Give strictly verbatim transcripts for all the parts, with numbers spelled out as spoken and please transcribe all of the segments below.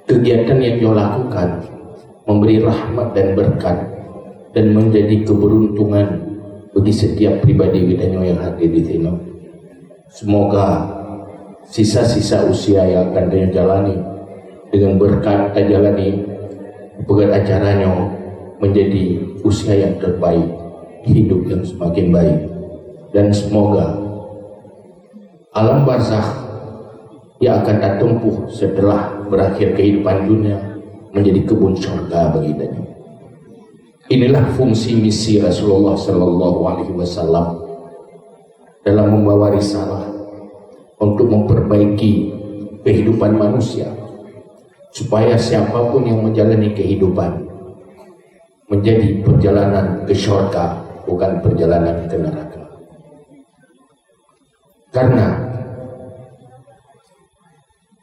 Kegiatan yang nyoe lakukan memberi rahmat dan berkat dan menjadi keberuntungan bagi setiap pribadi geutanyoe yang hadir di sinoe. Semoga sisa-sisa usia yang akan tanyoe jalani dengan berkat tajalani peugét acara nyoe menjadi usia yang terbaik, hidup yang semakin baik. Dan semoga alam barzakh yang akan tatempuh setelah berakhir kehidupan dunia menjadi kebun syurga bagi tanyoe. Inilah fungsi misi Rasulullah sallallahu alaihi wasallam dalam membawa risalah untuk memperbaiki kehidupan manusia, supaya siapapun yang menjalani kehidupan menjadi perjalanan ke syurga, bukan perjalanan ke neraka. Karena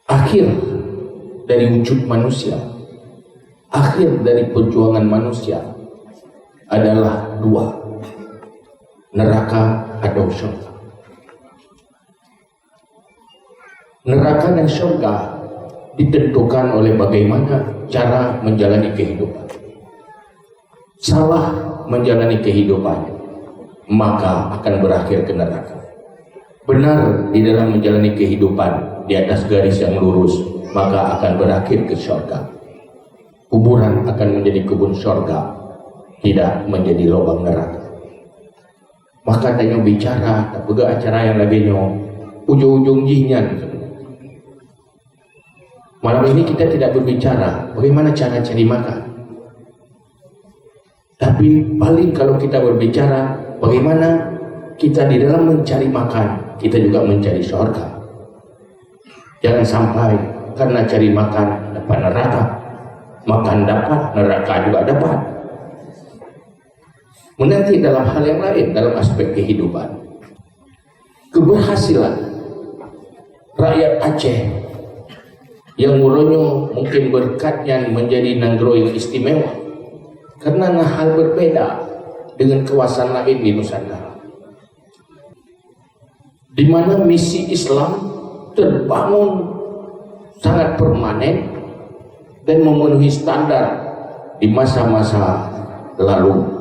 akhir dari wujud manusia, akhir dari perjuangan manusia adalah dua, neraka atau syurga. Neraka dan syurga ditentukan oleh bagaimana cara menjalani kehidupan. Salah menjalani kehidupan, maka akan berakhir ke neraka. Benar di dalam menjalani kehidupan di atas garis yang lurus, maka akan berakhir ke syurga. Kuburan akan menjadi kebun syurga, tidak menjadi lubang neraka. Maka tanyoe bicara, tapeugah acara yang lagée nyoe, ujong-ujong jih nyan. Malam ini kita tidak berbicara bagaimana cara cari makan. Tapi paling kalau kita berbicara bagaimana kita di dalam mencari makan, kita juga mencari syurga. Jangan sampai karena cari makan dapat neraka. Makan dapat, neraka juga dapat. Menanti dalam hal yang lain, dalam aspek kehidupan. Keberhasilan rakyat Aceh yang uroe nyoe mungkin berkat nyan menjadi nanggroe yang istimewa karena na hal berbeda dengan kawasan lain di Nusantara, di mana misi Islam terbangun sangat permanen dan memenuhi standar di masa-masa lalu.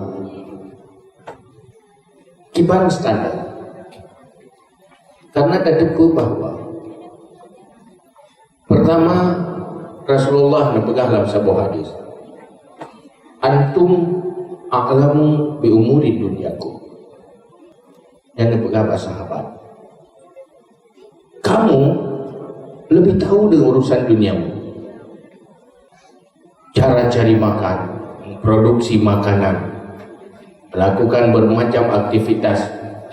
Kiban standar. Karena tateupeue bahwa pertama, Rasulullah neupeugah lam saboh hadis, "Antum a'lamu bi umuri dunyakum." Nyan neupeugah bak sahabat, "Kamu lebih tahu dengan urusan duniamu." Cara cari makan, produksi makanan, melakukan bermacam aktivitas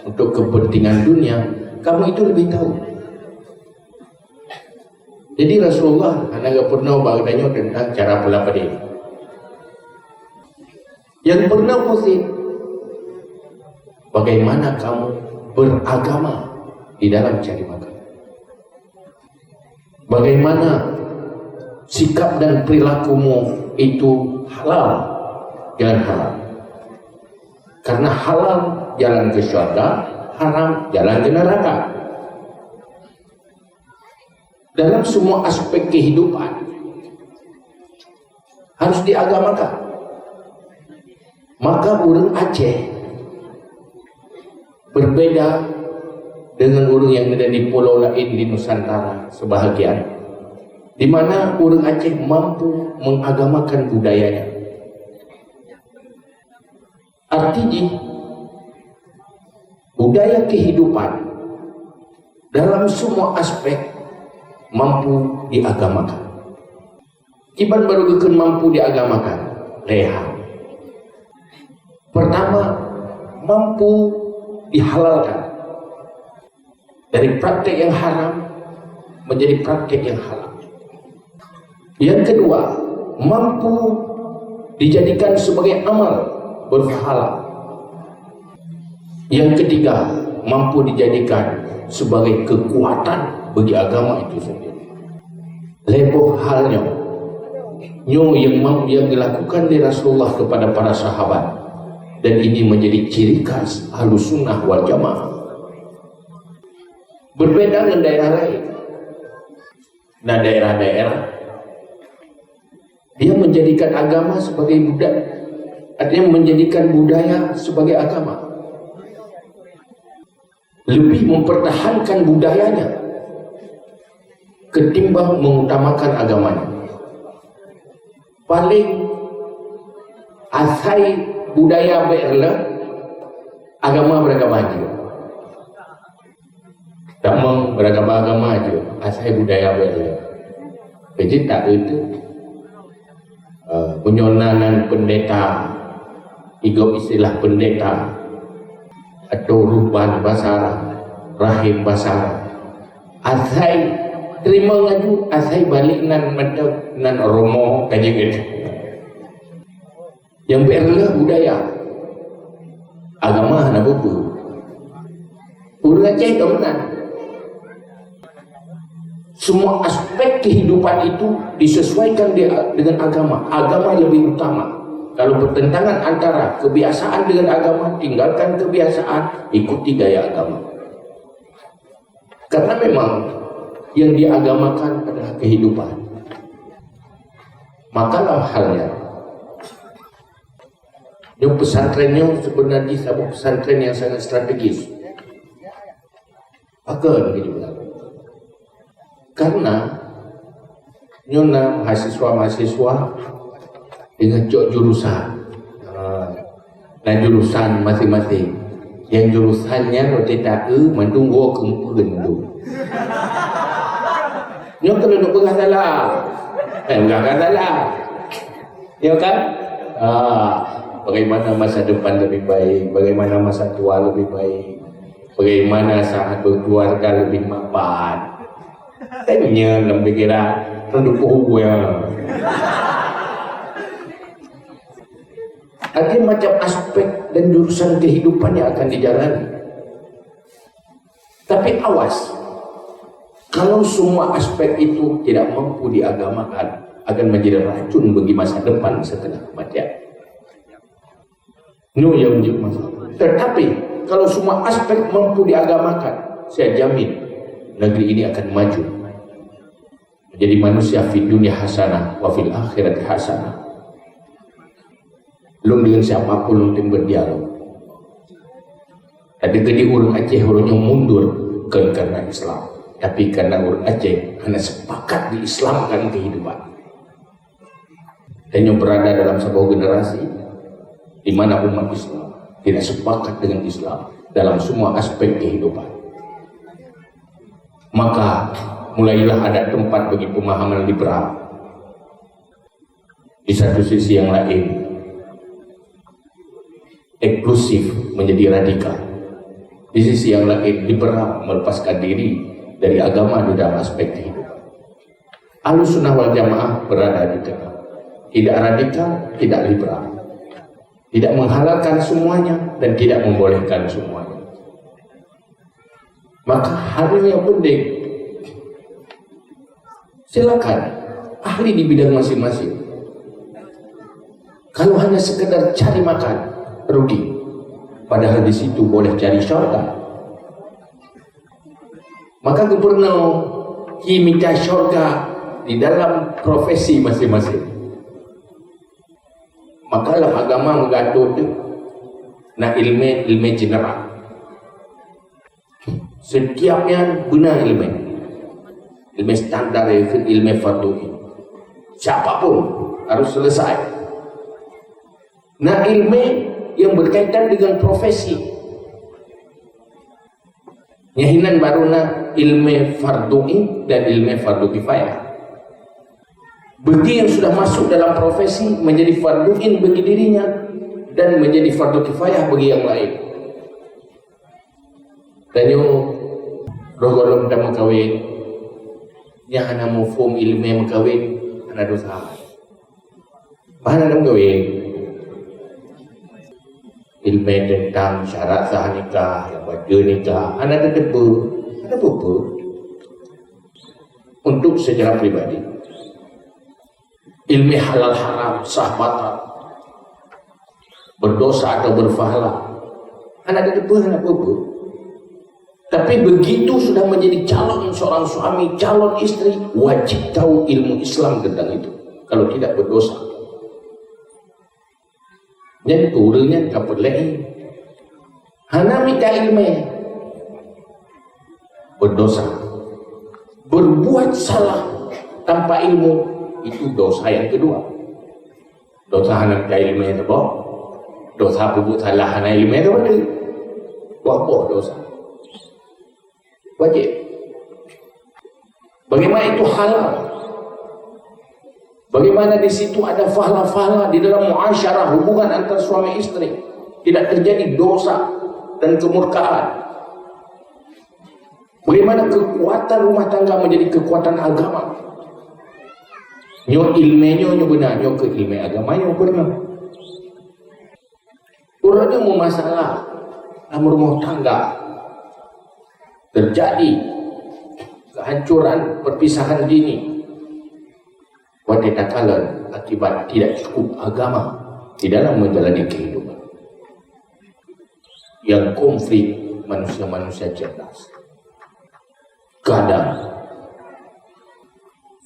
untuk kepentingan dunia, kamu itu lebih tahu. Jadi Rasulullah hana geupeurunoe bak geutanyoe tentang cara peulapadé. Yang pernah pusing, bagaimana kamu beragama di dalam cari makan? Bagaimana sikap dan perilakumu itu halal, jangan haram. Karena halal jalan ke syurga, haram jalan ke neraka. Dalam semua aspek kehidupan harus diagamakan. Maka ureuëng Aceh berbeda dengan ureuëng yang ada di pulau lain di Nusantara sebahagian, di mana ureuëng Aceh mampu mengagamakan budayanya. Arti jih, budaya kehidupan dalam semua aspek mampu diagamakan. Kiban baru geukheun mampu diagamakan, lhée hal. Pertama, mampu dihalalkan. Dari praktek yang haram menjadi praktek yang halal. Yang kedua, mampu dijadikan sebagai amal berpahala. Yang ketiga, mampu dijadikan sebagai kekuatan bagi agama itu sendiri. Lhée boh hal nyoe, nyoe yang mau yang dilakukan oleh Rasulullah kepada para sahabat, dan ini menjadi ciri khas Ahlussunnah wal Jamaah. Berbeda dengan daerah lain. Na daerah-daerah, dia menjadikan agama sebagai budaya, artinya menjadikan budaya sebagai agama. Lebih mempertahankan budayanya ketimbang mengutamakan agamanya. Paling asai budaya bék reuloh, agama beuragama jeuet. Tamong beuragama agama jeuet, asai budaya bék reuloh. Jadi tak itu. Eh, meunyoe na nan pendeta, igob istilah pendeta, atau ruhban basa Arab, rahib basa Arab. Asai teurimong laju, asai balik nan mantong, nan romo ka jeuet. Nyang peureulée budaya. Agama hana peue-peue. Ureuëng Aceh ka meunan. Semua aspek kehidupan itu disesuaikan de-, dengan agama. Agama lebih utama. Kalau bertentangan antara kebiasaan dengan agama, tinggalkan kebiasaan, ikuti gaya agama. Karena memang yang diagamakan adalah kehidupan. Maka lah halnya. Nyoe pesantren nyoe sebenarnya saboh pesantren yang sangat strategis. Pakon lagée nyoe? Karena nyoe na mahasiswa-mahasiswa dengan cok jurusan. Ha, na jurusan masing-masing. Yang jurusan nyan roti taeu mandum woe keumpeuen tu. Nyoe keuneuk peugah salah. Eh, peugah salah. Ya kan? Ah, bagaimana masa depan lebih baik, bagaimana masa tua lebih baik, bagaimana saat berkeluarga lebih mapan. Kan nyan dalam pikiran, kan dukuh ya. Ada macam aspek dan jurusan kehidupan yang akan dijalani. Tapi awas, kalau semua aspek itu tidak mampu diagamakan, akan menjadi racun bagi masa depan setelah kematian. Nyoe yang menjadi masalah. Tetapi, kalau semua aspek mampu diagamakan, saya jamin negeri ini akan maju. Menjadi manusia fid dunya hasanah, wa fil akhirati hasanah. Lôn dengan siapa pun lôn tem berdialog. Tapi keudi ureuëng Aceh ureuëng nyang mundur bukan karena Islam, tapi karena ureuëng Aceh hana sepakat diislamkan kehidupan. Dan yang berada dalam sebuah generasi di mana umat Islam tidak sepakat dengan Islam dalam semua aspek kehidupan. Maka mulailah ada tempat bagi pemahaman liberal. Di satu sisi yang lain, eksklusif menjadi radikal. Di sisi yang lain, liberal melepaskan diri dari agama di dalam aspek kehidupan. Ahlussunnah wal Jamaah berada di tengah. Tidak radikal, tidak liberal. Tidak menghalalkan semuanya dan tidak membolehkan semuanya. Maka hal yang penting, silakan ahli di bidang masing-masing. Kalau hanya sekedar cari makan, rugi. Padahal di situ boleh cari syurga. Maka gubernur ki mita syurga di dalam profesi masing-masing. Maka lam agama meugatot tu na ilmu, ilmu general. Setiap nyan beuna ilmu. Ilmu standar, yaitu ilmu fardu ain. Siapa pun harus selesai. Na ilmu yang berkaitan dengan profesi. Nyan hinan baru na ilmu fardu ain dan ilmu fardu kifayah. Bagi yang sudah masuk dalam profesi menjadi fardu ain bagi dirinya dan menjadi fardu kifayah bagi yang lain. Tanyoe roh gohlom tameukawen, nyang hana muphom ilmu meukawen hana dosa. Bah hana tameukawen. Ilmu tentang syarat sah nikah, nyang baca nikah, hana tateupeue, hana peue-peue. Untuk secara pribadi, ilmu halal haram, sah batal, berdosa atau berpahala, hana tateupeue, hana peue-peue. Tapi begitu sudah menjadi calon seorang suami, calon istri, wajib tahu ilmu Islam tentang itu. Kalau tidak, berdosa. Nyan ureuëng nyan ka peureulée. Hana mita iéleumé, berdosa. Berbuat salah tanpa ilmu, itu dosa yang kedua. Dosa hana mita iéleumé teuh boh. Dosa peubuet salah hana iéleumé teuh beutôi. Boh-boh dosa. Wajib. Bagaimana itu halal? Bagaimana di situ ada fahla-fahla di dalam muasyarah hubungan antar suami istri? Tidak terjadi dosa dan kemurkaan. Bagaimana kekuatan rumah tangga menjadi kekuatan agama? Nyoe iéleumé nyoe, nyoe beuna, nyoe keu iéleumé agama nyoe beuna. Uroe nyoe meumasalah lam rumoh tangga, terjadi kehancuran perpisahan dini. Watée takalon akibat tidak cukup agama di dalam menjalani kehidupan. Yang konflik manusia-manusia cerdas. Kadang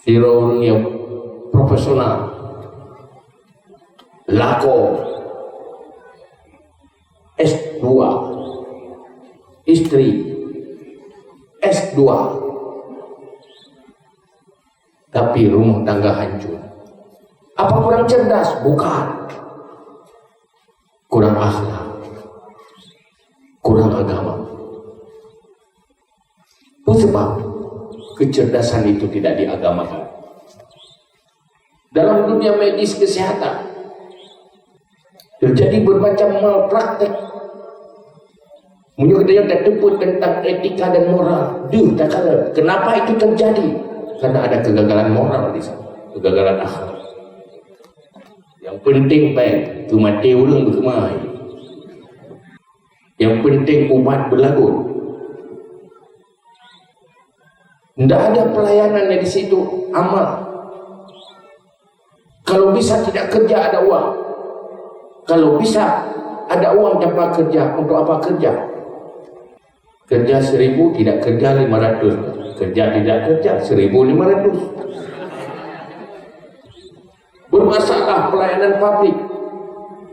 sidroe ureuëng nyang profesional, lakoe S dua, istri S dua, tapi rumah tangga hancur. Apa kurang cerdas? Bukan. Kurang akhlak. Kurang agama. Peue sabab kecerdasan itu tidak diagamakan? Dalam dunia medis kesehatan, terjadi bermacam malpraktek. Meunyoe geutanyoe tateupeue tentang etika dan moral, deuh takalon kenapa itu terjadi. Karena ada kegagalan moral di sana, kegagalan akhlak. Yang penting baik, keu maté ureuëng beukeumae. Yang penting ubat beulagot. Ndak ada pelayanan di situ, amal. Kalau bisa tidak kerja, ada uang. Kalau bisa ada uang, tanpa kerja, untuk apa kerja? Kerja seribu, tidak kerja lima ratus. Kerja tidak kerja, seribu lima ratus. Bermasalah pelayanan publik.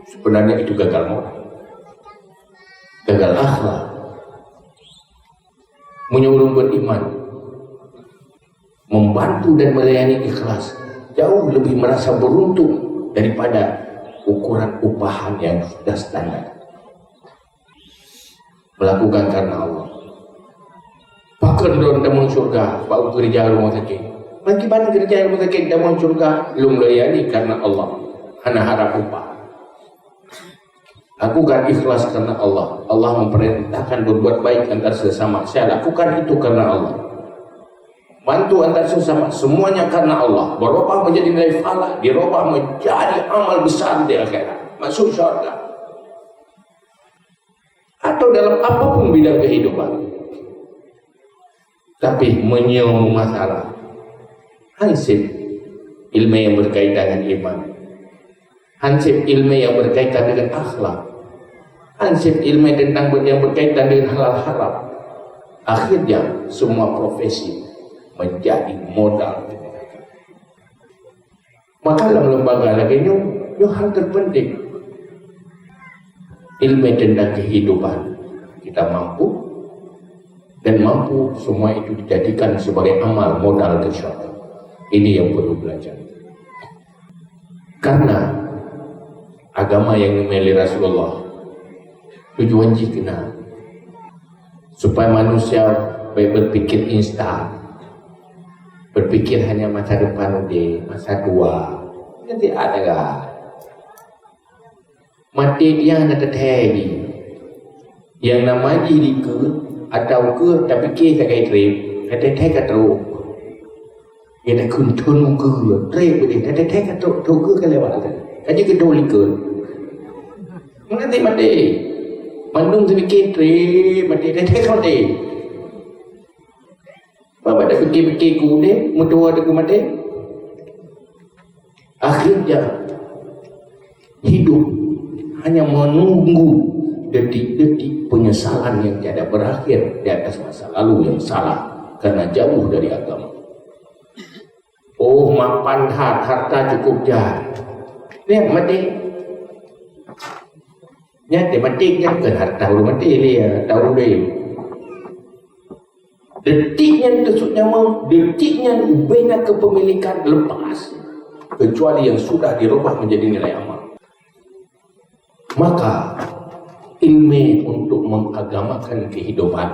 Sebenarnya itu gagal moral. Gagal akhlak. Meunyoe ureuëng beriman membantu dan melayani ikhlas, jauh lebih merasa beruntung daripada ukuran upah yang sudah standar. Melakukan karena Allah. Pakon droe tamong syurga bak keureuja rumoh sakét? Bagi ban keureuja rumoh sakét tamong syurga, lôn layani karena Allah, hana harap upah. Lakukan ikhlas karena Allah. Allah memerintahkan berbuat baik antar sesama. Saya lakukan itu karena Allah. Bantu antar sesama, semuanya karena Allah. Berubah menjadi nilai pahala, dirubah menjadi amal besar di akhirat. Masuk syurga. Atau dalam apapun bidang kehidupan. Tapi meunyoe masalah, hansip ilmu yang berkaitan dengan iman. Hansip ilmu yang berkaitan dengan akhlak. Hansip ilmu tentang ber-, yang berkaitan dengan halal haram. Akhirnya, semua profesi menjadi modal. Maka lam lembaga lagée nyoe, nyoe hal terpenting. Ilmu tentang kehidupan kita mampu dan mampu semua itu dijadikan sebagai amal modal ke syurga. Ini yang perlu belajar. Karena agama yang dimiliki Rasulullah tujuan jih kena supaya manusia baik berpikir instan, berpikir hanya masa depan udeh, masa tua. Nanti ada kan. Maté dia na teuthée jih. Nyang nama jih dikeue atau keue tapike sagai treb, ka teuthée ka trok. Nyang takheun thon ukeue, treb beudeh, ka teuthée ka trok, trok keue ka lewat tadi. Ka jikeue thon likot. Meunan cit maté. Mandum tapike treb maté, teuthée ka maté. Babah tapike-pike keu udeb, meutuwoe teuk keu maté. Akhirnya hidup hanya menunggu Detik-detik penyesalan yang tiada berakhir di atas masa lalu yang salah karena jauh dari agama. Oh, mapan that, harta cukup jai. Nyan maté. Nyan teumaté nyan bukan harta ureuëng maté lé, harta ureuëng. Detik nyan teusut nyawa, detik nyan ubena kepemilikan lepas, kecuali yang sudah dirubah menjadi nilai amal. Maka, ilmu untuk mengagamakan kehidupan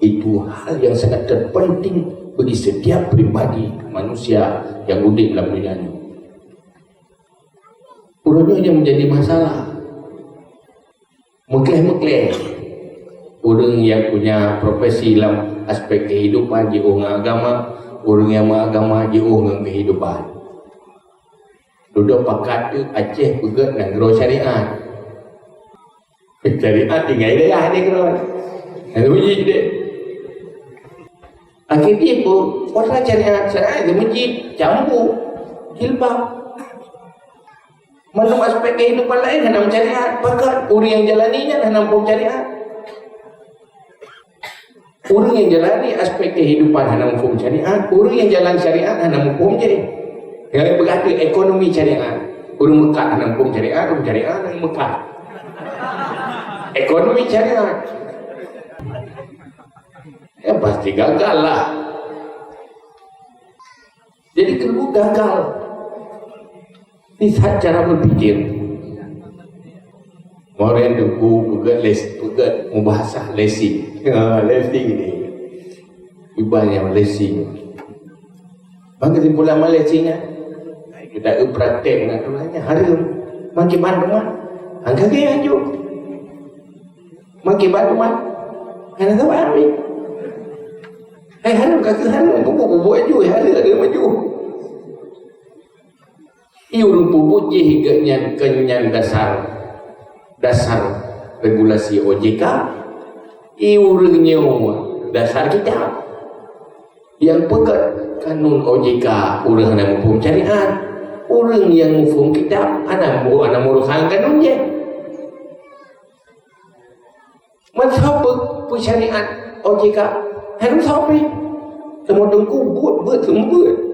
itu hal yang sangat terpenting bagi setiap pribadi manusia yang udip dalam dunia ini. Ureuëng nyoe yang menjadi masalah. Meukleh-meukleh. Ureuëng yang punya profesi dalam aspek kehidupan jiôh ngon agama, ureuëng yang meuagama jiôh ngon kehidupan. Dudoe pakat tu Aceh peugét nanggroe syariat. Syariat tinggai dayah ni keudroe. Lalu jih deh. Akhé jih pun, kuasa syariat, syariat di masjid, jambu, jilbab. Malam aspek kehidupan lain hana syariat, pakat ureuëng yang jalani nyan hana hukum syariat. Ureuëng yang jalani aspek kehidupan hana hukum syariat, ureuëng yang jalan syariat hana hukum je. Yang peugah tu ekonomi syariat. Ureuëng meukat hana hukum syariat, ureuëng syariat hana meukat. Ekonomi syariat. Ya pasti gagal lah. Jadi keuleubeut gagal. Di saat cara berpikir. Kemarin tu ku peugah les, peugah mubahasah lessing. Ha, lessing ni. Iban yang lessing. Bang kesimpulan malessing kan? Kita praktek nak tu hanya harum. Makin bantu mah. Angka gaya ajuk. Makin bantu mah. Hana sabar habis. Hai harum kaki harum. Bubuk-bubuk aju. Harum ada maju. I ureuëng peubuet jih geuh nyan keu nyan dasar, dasar regulasi O J K. I ureuëng nyoe dasar kitab. Nyang peugét kanun O J K ureuëng hana muphom syariat. Ureuëng nyang muphom kitab hana mu-, hana meurusan kanun jih. Meusapeue peusyariat O J K? Hana sapeue. Teuma teungku buet-buet seumeubeuet.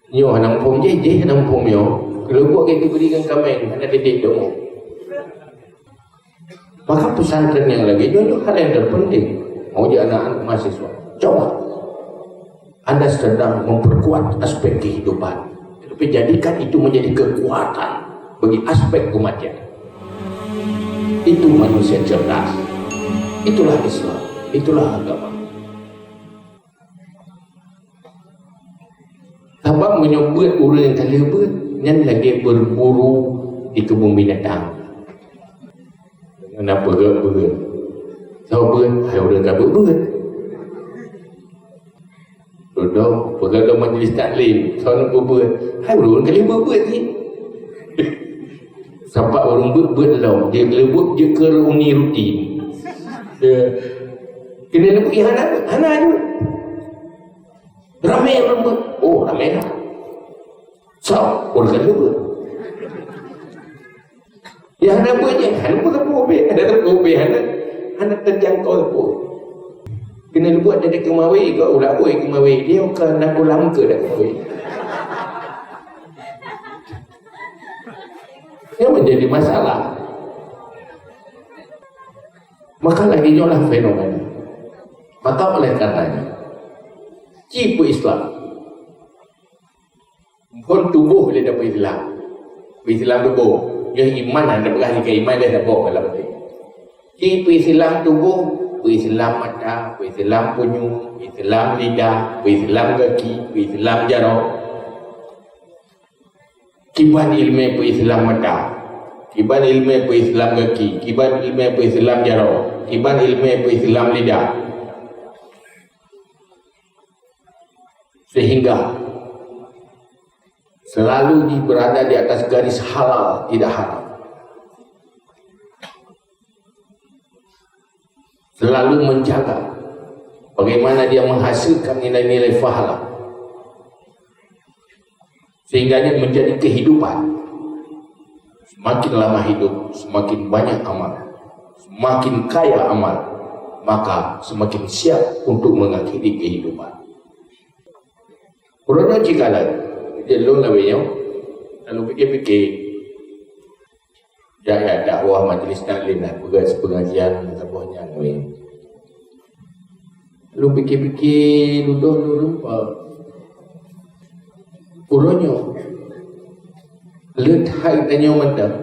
Nyoe hana muphom jih, jih hana muphom nyoe. Keuleubeut gét geubri ngon kaméng, hana didik domo. Maka pesantren nyang lagée nyoe, nyoe hal nyang terpenting. Mau jih anak-anak mahasiswa. Coba. Anda sedang memperkuat aspek kehidupan. Tapi jadikan itu menjadi kekuatan bagi aspek kematian. Itu manusia cerdas. Itulah Islam. Itulah agama. Sabab meunyoe beuet ureuëng ka lheueh beuet, nyan lagée berburu di keubun binatang. Ngon peugét-peugét. Soe beuet, hai ureuëng ka beuet-beuet. Dudoe, peugah lom majlis taklim, soe nyang beuet-beuet. Hai ureuëng ka lheueh beuet-beuet jih. Sabab ureuëng beuet-beuet lom, jih leubuet jeuet keu reuni rutin. Ya. Keuneuk leubuet, ya, hana, hana aju. Ramé ureuëng beuet. Oh, ramé lah. Soe ureuëng ka lheueh beuet. Ya hana beuet je, hana beuet sapeue ubé, hana sapeue ubé, hana, hana teujangkau sapeue. Keuneuk leubuet dari keumawe, keu ulawoi keumawe, dia ka na kulam keu dak keumawe. Yang menjadi masalah. Maka lagée nyoe lah fenomena. Maka oleh karenanya, ci peu-Islam. Phon tuboh lé dapeuet Islam. Islam tuboh. Nyoe iman hana peugah jika iman lé saboh dalam até. Ci peu-Islam tuboh, peu-Islam mata, peu-Islam punyueng, peu-Islam lidah, peu-Islam gaki, peu-Islam jaroe. Kiban iéleumé peu-Islam mata, kiban iéleumé peu-Islam gaki, kiban iéleumé peu-Islam jaroe, kiban iéleumé peu-Islam lidah. Sehingga selalu di-, berada di atas garis halal, tidak haram. Selalu menjaga bagaimana dia menghasilkan nilai-nilai pahala. Sehingga dia menjadi kehidupan. Makin lama hidup, semakin banyak amal. Semakin kaya amal, maka semakin siap untuk mengakhiri kehidupan. Uroe nyoe cit kalon, jadi lôn lawét nyoe, lalu pikir-pikir, jak, jak dakwah majlis taklim lah, peugah sipengajian saboh nyan weh. Lôn pikir-pikir, dudoe lôn lupa. Uroe nyoe, le that tanyoe mantong,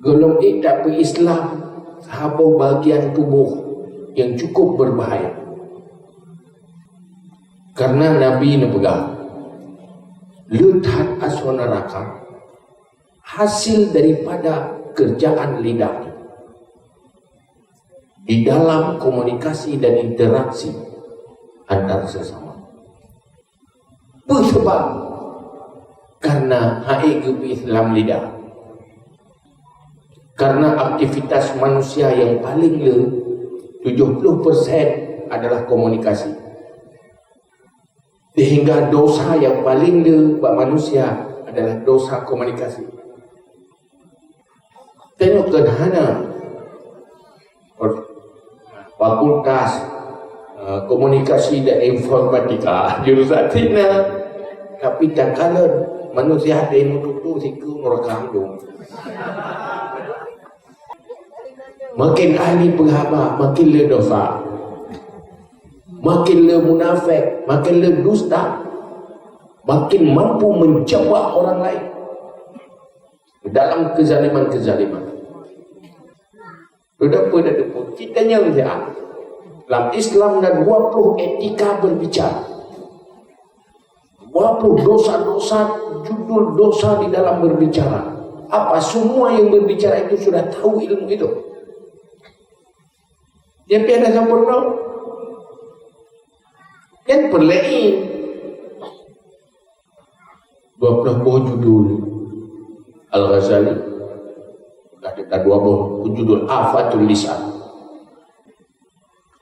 gohlom ék tapeu-Islam saboh bagian tuboh nyang cukup beubahaya. Karena Nabi neupeugah, le that asoe neuraka hasil daripada keurjaan lidah di dalam komunikasi dan interaksi antar sesama. Peue sabab? Karena hana ék geupeu-Islam lidah. Karena aktivitas manusia yang paling le, tujuh puluh persen adalah komunikasi. Sehingga dosa yang paling le bak manusia adalah dosa komunikasi. Tanyoe keuhana fakultas, eh, komunikasi dan informatika, jurusan sinan. Tapi takalon manusia hana meututoe siku nuraka dong. Makin ahli peugah haba, makin le dosa. Makin le munafék, makin le dusta. Makin mampu mencabar orang lain dalam kezaliman-kezaliman. Sudah pun ada pun kita nyang siap. Dalam Islam ada dua puluh etika berbicara. Dua puluh dosa-dosa, judul dosa di dalam berbicara. Apa semua yang berbicara itu sudah tahu ilmu itu? Dia pian dah sempurna. Kan perlain. Dua puluh boh judul Al-Ghazali. Ada dua boh judul Afatul Lisan.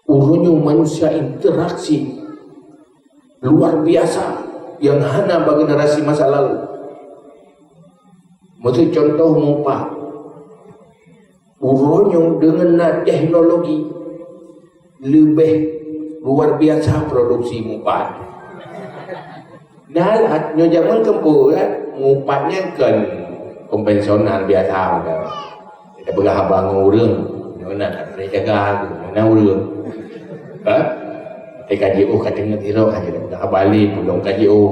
Uroe nyoe manusia interaksi luar biasa yang hana bak generasi masa lalu. Miseu contoh mupat. Uroe nyoe deungon na teknologi leubeh luar biasa produksi mupat. Nah, nyoe jameun keumpul kan, mupat nyan kon konvensional biasa meunan. Kita peugah haba ngon ureuëng, nyoe na tak boleh jaga, nyoe na ureuëng. Ha? Tapi ka jiôh ka teungoh tirok, ka jiôh peugah haba lé, pulông ka jiôh.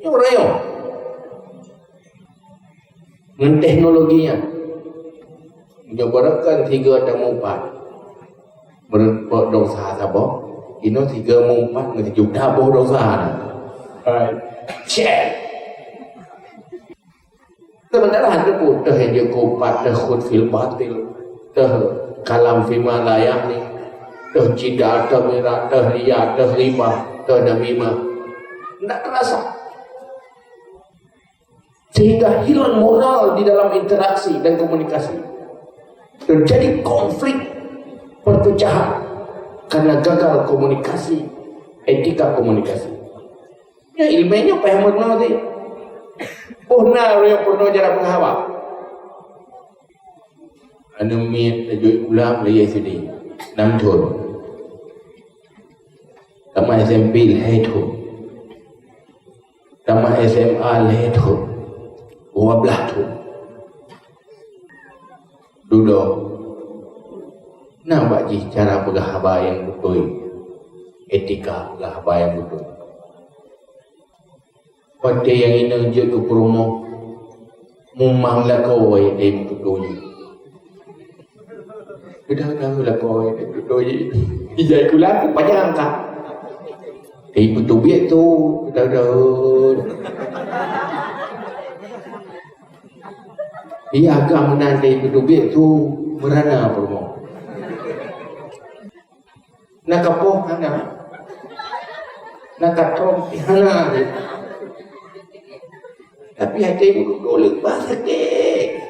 Nyoe ureuëng nyoe. Ngon teknologi nyan. Nyoe barokon sigoe tameupat. Meureumpok dosa saboh, inoe sigoe meupat ngon sijuta boh dosa. Hai. Cek. Sementara hana pun teuh jeuet keu upat, teuh khud fil batil, teuh kalam fima la ya'ni, teuh jidal, teuh mirak, teuh riya, teuh ghibah, teuh namimah. Ndak terasa. Sehingga hilang moral di dalam interaksi dan komunikasi. Terjadi konflik, perpecahan karena gagal komunikasi, etika komunikasi. Ya, ilmu nyoe payah meurunoe tadi. Oh, na ureuëng peurunoe jalan peuhaba. Aneuk miet tajak ulam lé S D, enam thon. Tamat S M P lhèe thon. Tamat S M A lhèe thon. Dua belas thon. Dudoe. Na bak jih cara peugah haba nyang beutôi. Etika peugah haba nyang beutôi. Watèe nyang inong jeuet keu peurumoh, mumang lakoe watèe meututoe jih. Geudah-geudah lakoe watèe meututoe jih. Ijai kula panyang ka. Tapi peuteubiet tu, geudah-geudah. Iya ka meunan tapi peuteubiet tu, meurana peurumoh. Na kapoh hana. Na katrok hana. Tapi até meududoe leubeh sakét.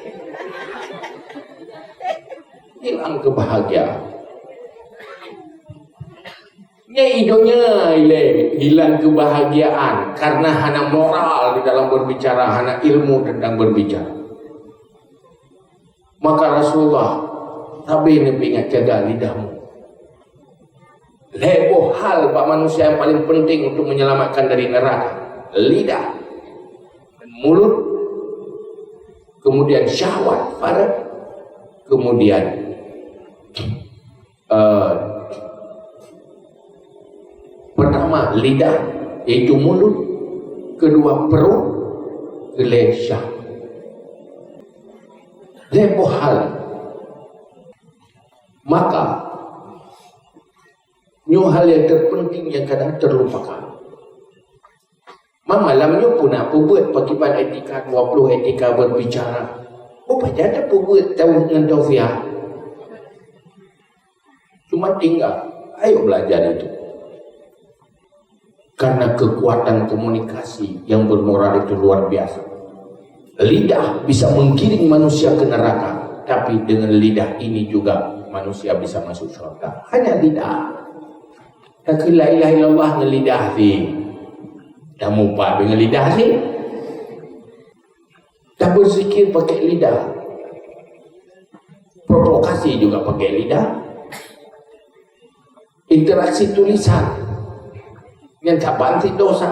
Hilang kebahagiaan. Nyan i donya ilée hilang kebahagiaan karena hana moral di dalam berbicara, hana ilmu tentang berbicara. Maka Rasulullah, sabe neuingat, jaga lidahmu. Lhée boh hal bak manusia yang paling penting untuk menyelamatkan dari neraka. Lidah, mulut, kemudian syahwat faraj, kemudian, eh, pertama lidah, yaitu mulut, kedua perut, keulhée syahwat. Lhée boh hal. Maka, nyoe hal nyang terpenting nyang kadang terlupakan. Mamalam nyoe pun na peubuet pakiban etika dua puluh, etika berbicara. Boh pajan tapeubuet taweuh ngon taufiah. Cuma tinggal, ayo belajar itu. Karena kekuatan komunikasi yang bermoral itu luar biasa. Lidah bisa menggiring manusia ke neraka, tapi dengan lidah ini juga manusia bisa masuk surga. Hanya lidah. Takheun la ilaha illallah ngon lidah sih. Dah mupat ngon lidah sih. Dah berzikir pakai lidah. Provokasi juga pakai lidah. Interaksi tulisan. Nyan saban sit dosa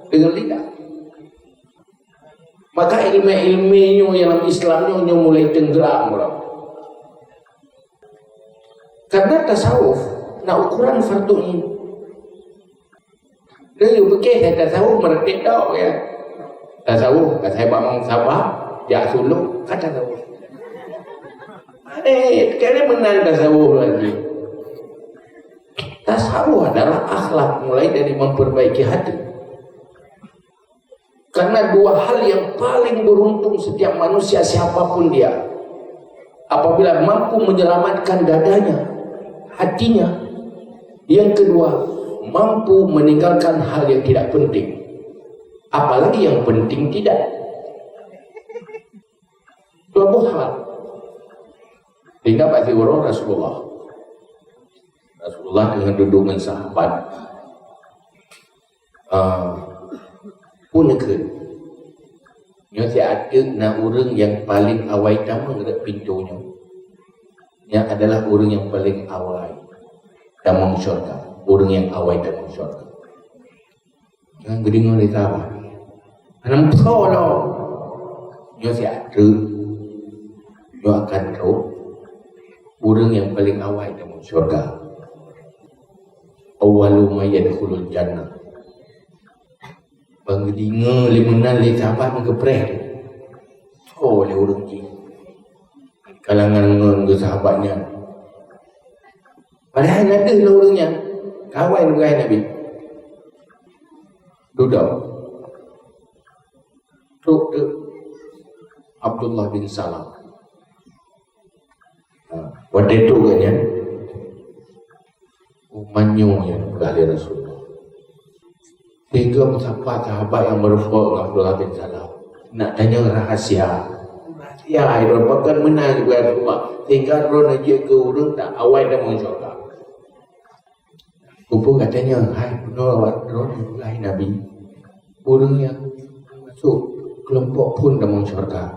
dengan lidah. Maka ilmu-ilmu nyoe dalam Islam nyoe, nyoe mulai tenggelam uroe. Karena tasawuf na ukuran fardu ain. Laju pikée hai tasawuf meureutek tok ya. Tasawuf ka sai bak mong sabar, jak sulok, ka tasawuf. Eh, kira meunan tasawuf lagi. Tasawuf adalah akhlak, mulai dari memperbaiki hati. Karena dua hal yang paling beruntung setiap manusia, siapapun dia, apabila mampu menyelamatkan dadanya, hatinya. Yang kedua, mampu meninggalkan hal yang tidak penting, apalagi yang penting tidak. Dua boh hal. Tinggai bak siuroe Rasulullah. Rasulullah teungoh dudoe ngon sahabat. Ah, peue neukheun? Nyoe siat teuk na ureuëng nyang paleng awai tamong rot pintoe nyoe. Nyan adalah ureuëng nyang paleng awai tamong syurga, ureuëng nyang awai tamong syurga. Nyang geudeungoe lé sahabat, hana meusoe lom. Nyoe siat teuk, nyoe akan trok ureuëng nyang paleng awai tamong syurga. Awwalu man yadkhulul jannah. Ban geudeungoe lé meunan lé sahabat meugeupreh. Oh, lé ureuëng jih kalangan ngon geusahabat nyan. Padahai na deuh lé ureuëng nyan ka awai nibak Nabi. Dudoe. Trok teuk Abdullah bin Salam. Ha, watée trok gobnyan, oh, meunyoe nyang peugah lé Rasulullah. Sehingga meusapat sahabat nyang meurumpok ngon Abdullah bin Salam. Nak tanyong rahasia. Rahasia, itu bukan meunan juga Rasulullah. Sehingga droeneuh jeuet keu ureuëng tak awai dan meusyuruga. Peue gata nyoe, hai, bunoe awak droeneuh peugah Nabi, ureuëng nyang masôk keulompok phon tamong syurga.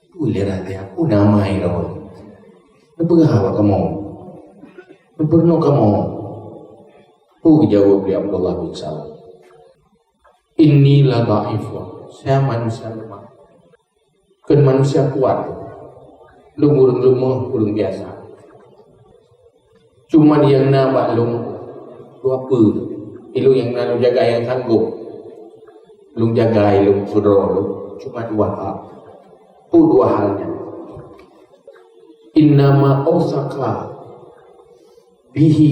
Peue lé raja, peue nama droeneuh? Neupeugah bak kamoe. Neupeurunoe kamoe. Peue geujaweueb lé Abdullah bin Salam? Inni la dhaifun, saya manusia lemah. Kon manusia kuat. Lôn ureuëng leumoh, ureuëng biasa. Cuman nyang na bak lôn dua peue. Ilôn nyang na lôn jaga nyang sanggôp. Lôn jaga ilôn keudroe lôn cuma dua hal. Peue dua hal nyan? Innama ausaqa bihi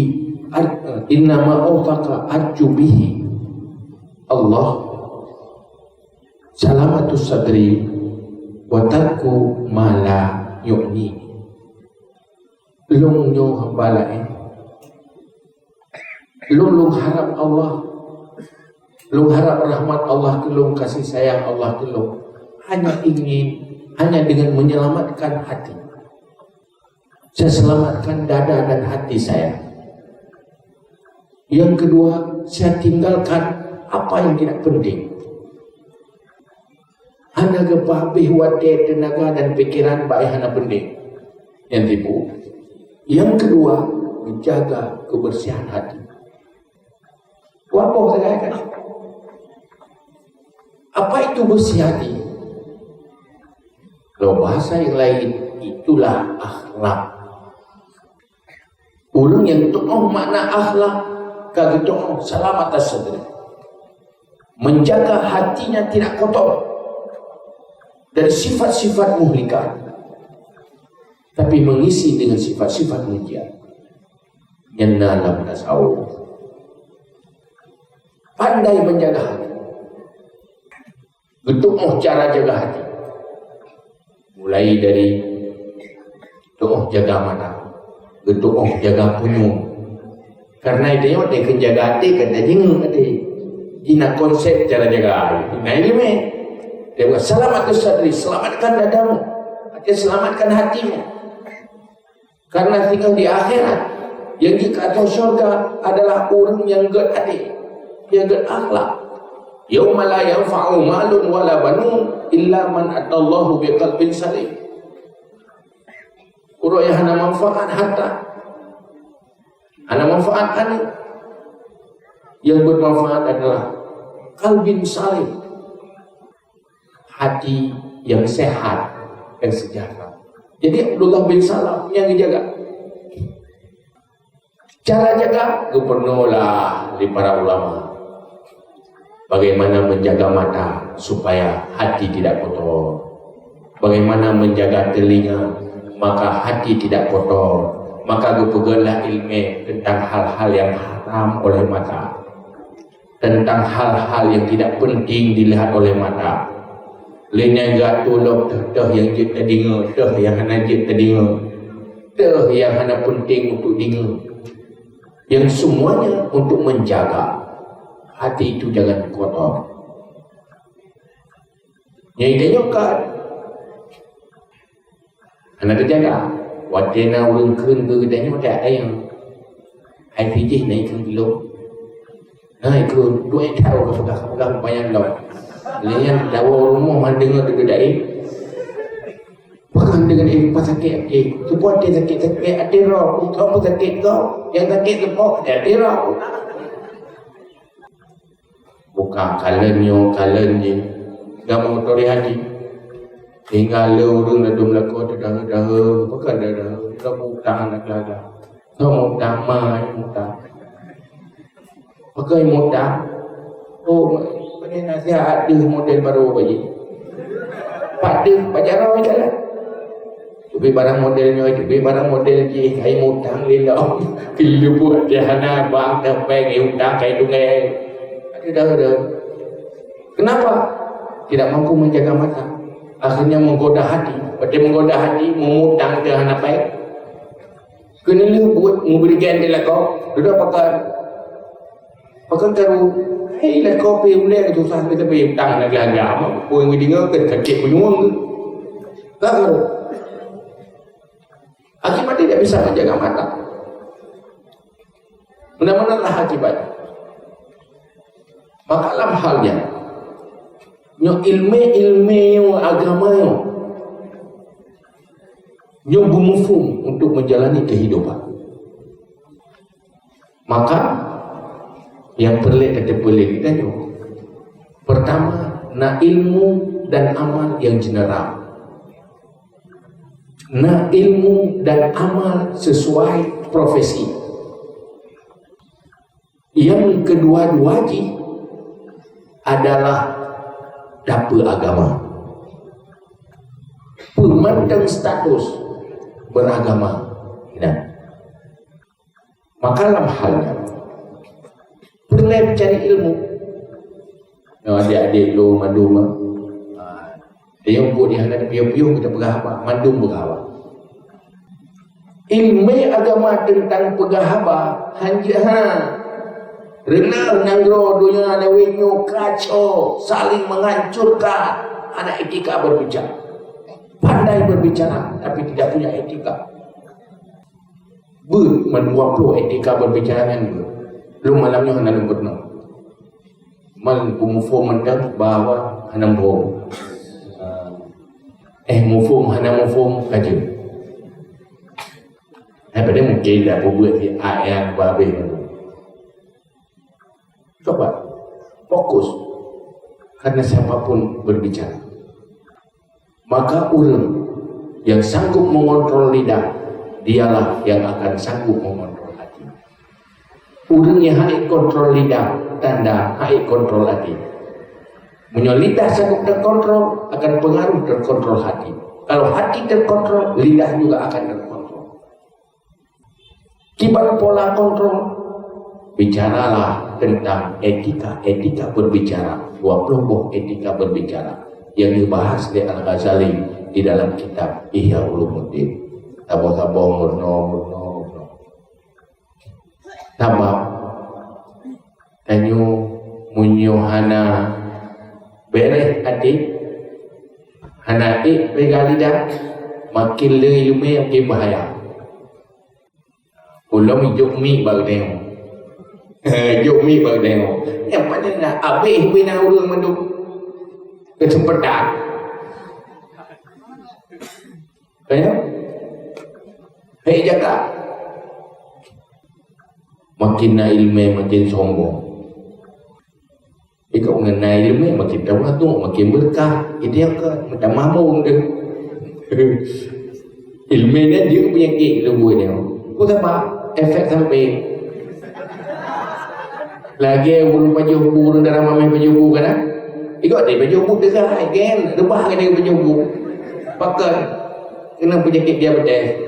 ar-, innama ausaqa arju bihi Allah salamatus sadri wa tarku ma la yu'ni. Lôn nyoe hamba laén. Lôn, lôn harab Allah. Lôn harab rahmat Allah keu lôn, kasih sayang Allah keu lôn. Hanya ingin, hanya dengan menyelamatkan hati. Saya selamatkan dada dan hati saya. Yang kedua, saya tinggalkan apa yang tidak penting. Hana geupeuhabéh watée, teunaga dan pikiran bak nyang hana penting. Nyang tibu. Yang kedua, menjaga kebersihan hati. Apa saya katakan? Apa itu bersih hati? Kalau bahasa yang lain, itulah akhlak. Ureuëng nyang tuoh makna akhlak, ka geutuoh salamat sadri. Menjaga hatinya tidak kotor dari sifat-sifat muhlikat, tapi mengisi dengan sifat-sifat mujiat. Nyan na lam tasawuf. Pandai menjaga hati. Geutuoh cara jaga hati. Mulai dari tuoh jaga mata, geutuoh jaga punyueng. Karena itu nyoe, teukeun jaga até, kan tajingeuk até. Jina konsep cara jaga, na ileumé. Dia buat, "Salamatus sadri, selamatkan dadamu." Artinya, selamatkan hatimu. Karena singoh di akhirat, nyang jeuet keu ateueh syurga adalah ureuëng nyang gét até, nyang gét akhlak. "Yauma la yanfa'u malun wala banun illa man atallaha biqalbin salim." Uroe nyang hana manfaat harta, hana manfaat aneuk. Yang bermanfaat adalah qalbin salim, hati yang sehat dan sejahtera. Jadi, Abdullah bin Salam nyang geujaga. Cara jaga, geupeurunoe lah lé para ulama. Bagaimana menjaga mata supaya hati tidak kotor. Bagaimana menjaga telinga, maka hati tidak kotor. Maka geupeugah lah ilmu tentang hal-hal yang haram oleh mata. Tentang hal-hal yang tidak penting dilihat oleh mata. Lé nyan geuatô lom teuh-teuh nyang jeuet tadeungoe, teuh nyang hana jeuet tadeungoe, teuh nyang hana penting untuk deungoe. Yang semuanya untuk menjaga hati itu jangan kotor. Nyang tanyoe ka hana teujaga. Watée na ureuëng kheun keu geutanyoe, watée ada nyang hai pijih na ikheun keu lôn. Na ikheun, dua ék tahu ka peugah-peugah panyang lom. Lé nyan dawa rumoh han deungoe teudeudai. Pakon deungon, "Eh, rupa sakét até. Teupeue até sakét-sakét, até roh. Kau pun sakét kau. Nyang sakét leupok, até roh." Buka kalon nyoe, kalon jih. Gak mengotori hati. Tinggal le ureuëng ladum lakoe teudahe-dahe, bukan dahe, ka mutang aneuk lada. Ka mutang, mai mutang. Pakai mutang. Oh, pane nasihat deuh model baru bayi. Pat deuh, pajaroe jalan. Tapi barang model nyoe, tapi barang model jih, hai mutang lilom. Keuleubuk jih hana, bang teuh péng, eh, utang kai tunggai. Aduh, dah, dah. Kenapa? Tidak mampu menjaga mata. Akhirnya menggoda hati. Berarti menggoda hati, meumutang teuh hana péng. Keuneulheueh buet meubri gén di lakoe, dudoe pakon. Pakon karu, hei lakoe pih ulée susah, tapi utang na geulaga, peue nyang deungoe keu sakét punyueng. Ka karu. Akibat tidak bisa menjaga mata. Benar-benarlah akibat. Maka lam hal nyan, nyoe ilmu-ilmu agama nyoe, nyoe beumuphom untuk menjalani kehidupan. Maka, nyang peureulée tateupeue lé geutanyoe, pertama, na ilmu dan amal nyang general. Na ilmu dan amal sesuai profesi. Yang kedua-dua jih adalah dapur agama. Peumantang status beragama. Nah, maka lam hal nyan, peureulée cari ilmu. Nyoe adik-adik lôn mandum, ah. Dia yang buat dia hana piôh-piôh kita peugah haba, mandum peugah haba. Ilmu agama tentang peugah haba, hanjeuet ha. Reunah nanggroe donya lawét nyoe kacau, saling menghancurkan, hana etika berbicara. Pandai berbicara, tapi tidak punya etika. Beuet mandua ploh etika berbicara nyan beuet. Lôn malam nyoe hana lôn peurunoe. Man peumuphom mantong bahwa hana muphom. Eh, muphom hana muphom ka jeuet. Eh, padahai mungkin dah peubuet di ayat babeh. Coba fokus. Karena siapapun berbicara. Maka ureuëng yang sanggup mengontrol lidah, dialah yang akan sanggup mengontrol hati. Ureuëng yang hana kontrol lidah, tanda hana kontrol hati. Meunyoe lidah sanggup terkontrol, akan pengaruh terkontrol hati. Kalau hati terkontrol, lidah juga akan terkontrol. Kiban pola kontrol, bicaralah tentang etika-etika berbicara. Dua puluh boh etika berbicara yang dibahas oleh Al-Ghazali di dalam kitab Ihya Ulumuddin. Saboh-saboh meurunoe, meurunoe, meurunoe. Sabab tanyoe meunyoe hana beres até, hana ék peugah lidah, makin le iéleumé makin bahaya. Ulôn jok mi bak geutanyoe. Jok mi bak geutanyoe. Nyang paling na abéh bina ureuëng mandum. Keuseumpatan. Kaya? Hei jaga. Makin na iéleumé makin sombong. Ikau ngon na iéleumé makin tawaduk, makin berkah. Jadi apa? Meutamah mong deh. Iéleumé nyan jeuet peunyakét leumbut nyoe. Ku sabab efek samping. Lagée ureuëng pajoh bu, ureuëng dara mameh pajoh bu kan? Ikau deh pajoh bu teuga, gen reubah kan deh pajoh bu. Pakon? Kena penyakit diabetes.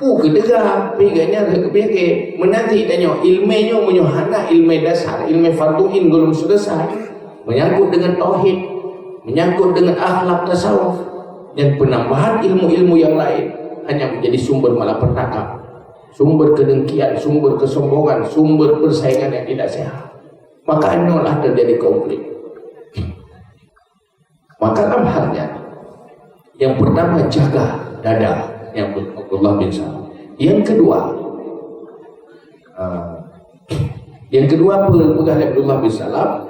Peue keu teuga, pi gobnyan keu penyakit. Meunan cit tanyoe, iéleumé nyoe meunyoe hana iéleumé dasar, iéleumé fardu ain gohlom seuleusoe. Menyangkut dengan tauhid, menyangkut dengan akhlak tasawuf, dan penambahan ilmu-ilmu yang lain hanya menjadi sumber malapetaka, sumber kedengkian, sumber kesombongan, sumber persaingan yang tidak sehat. Maka nyolah terjadi konflik. Maka dalam hal nyan, yang pertama jaga dada, yang Abdullah bin Salam. Yang kedua, ah, yang kedua apa peugah Abdullah bin Salam?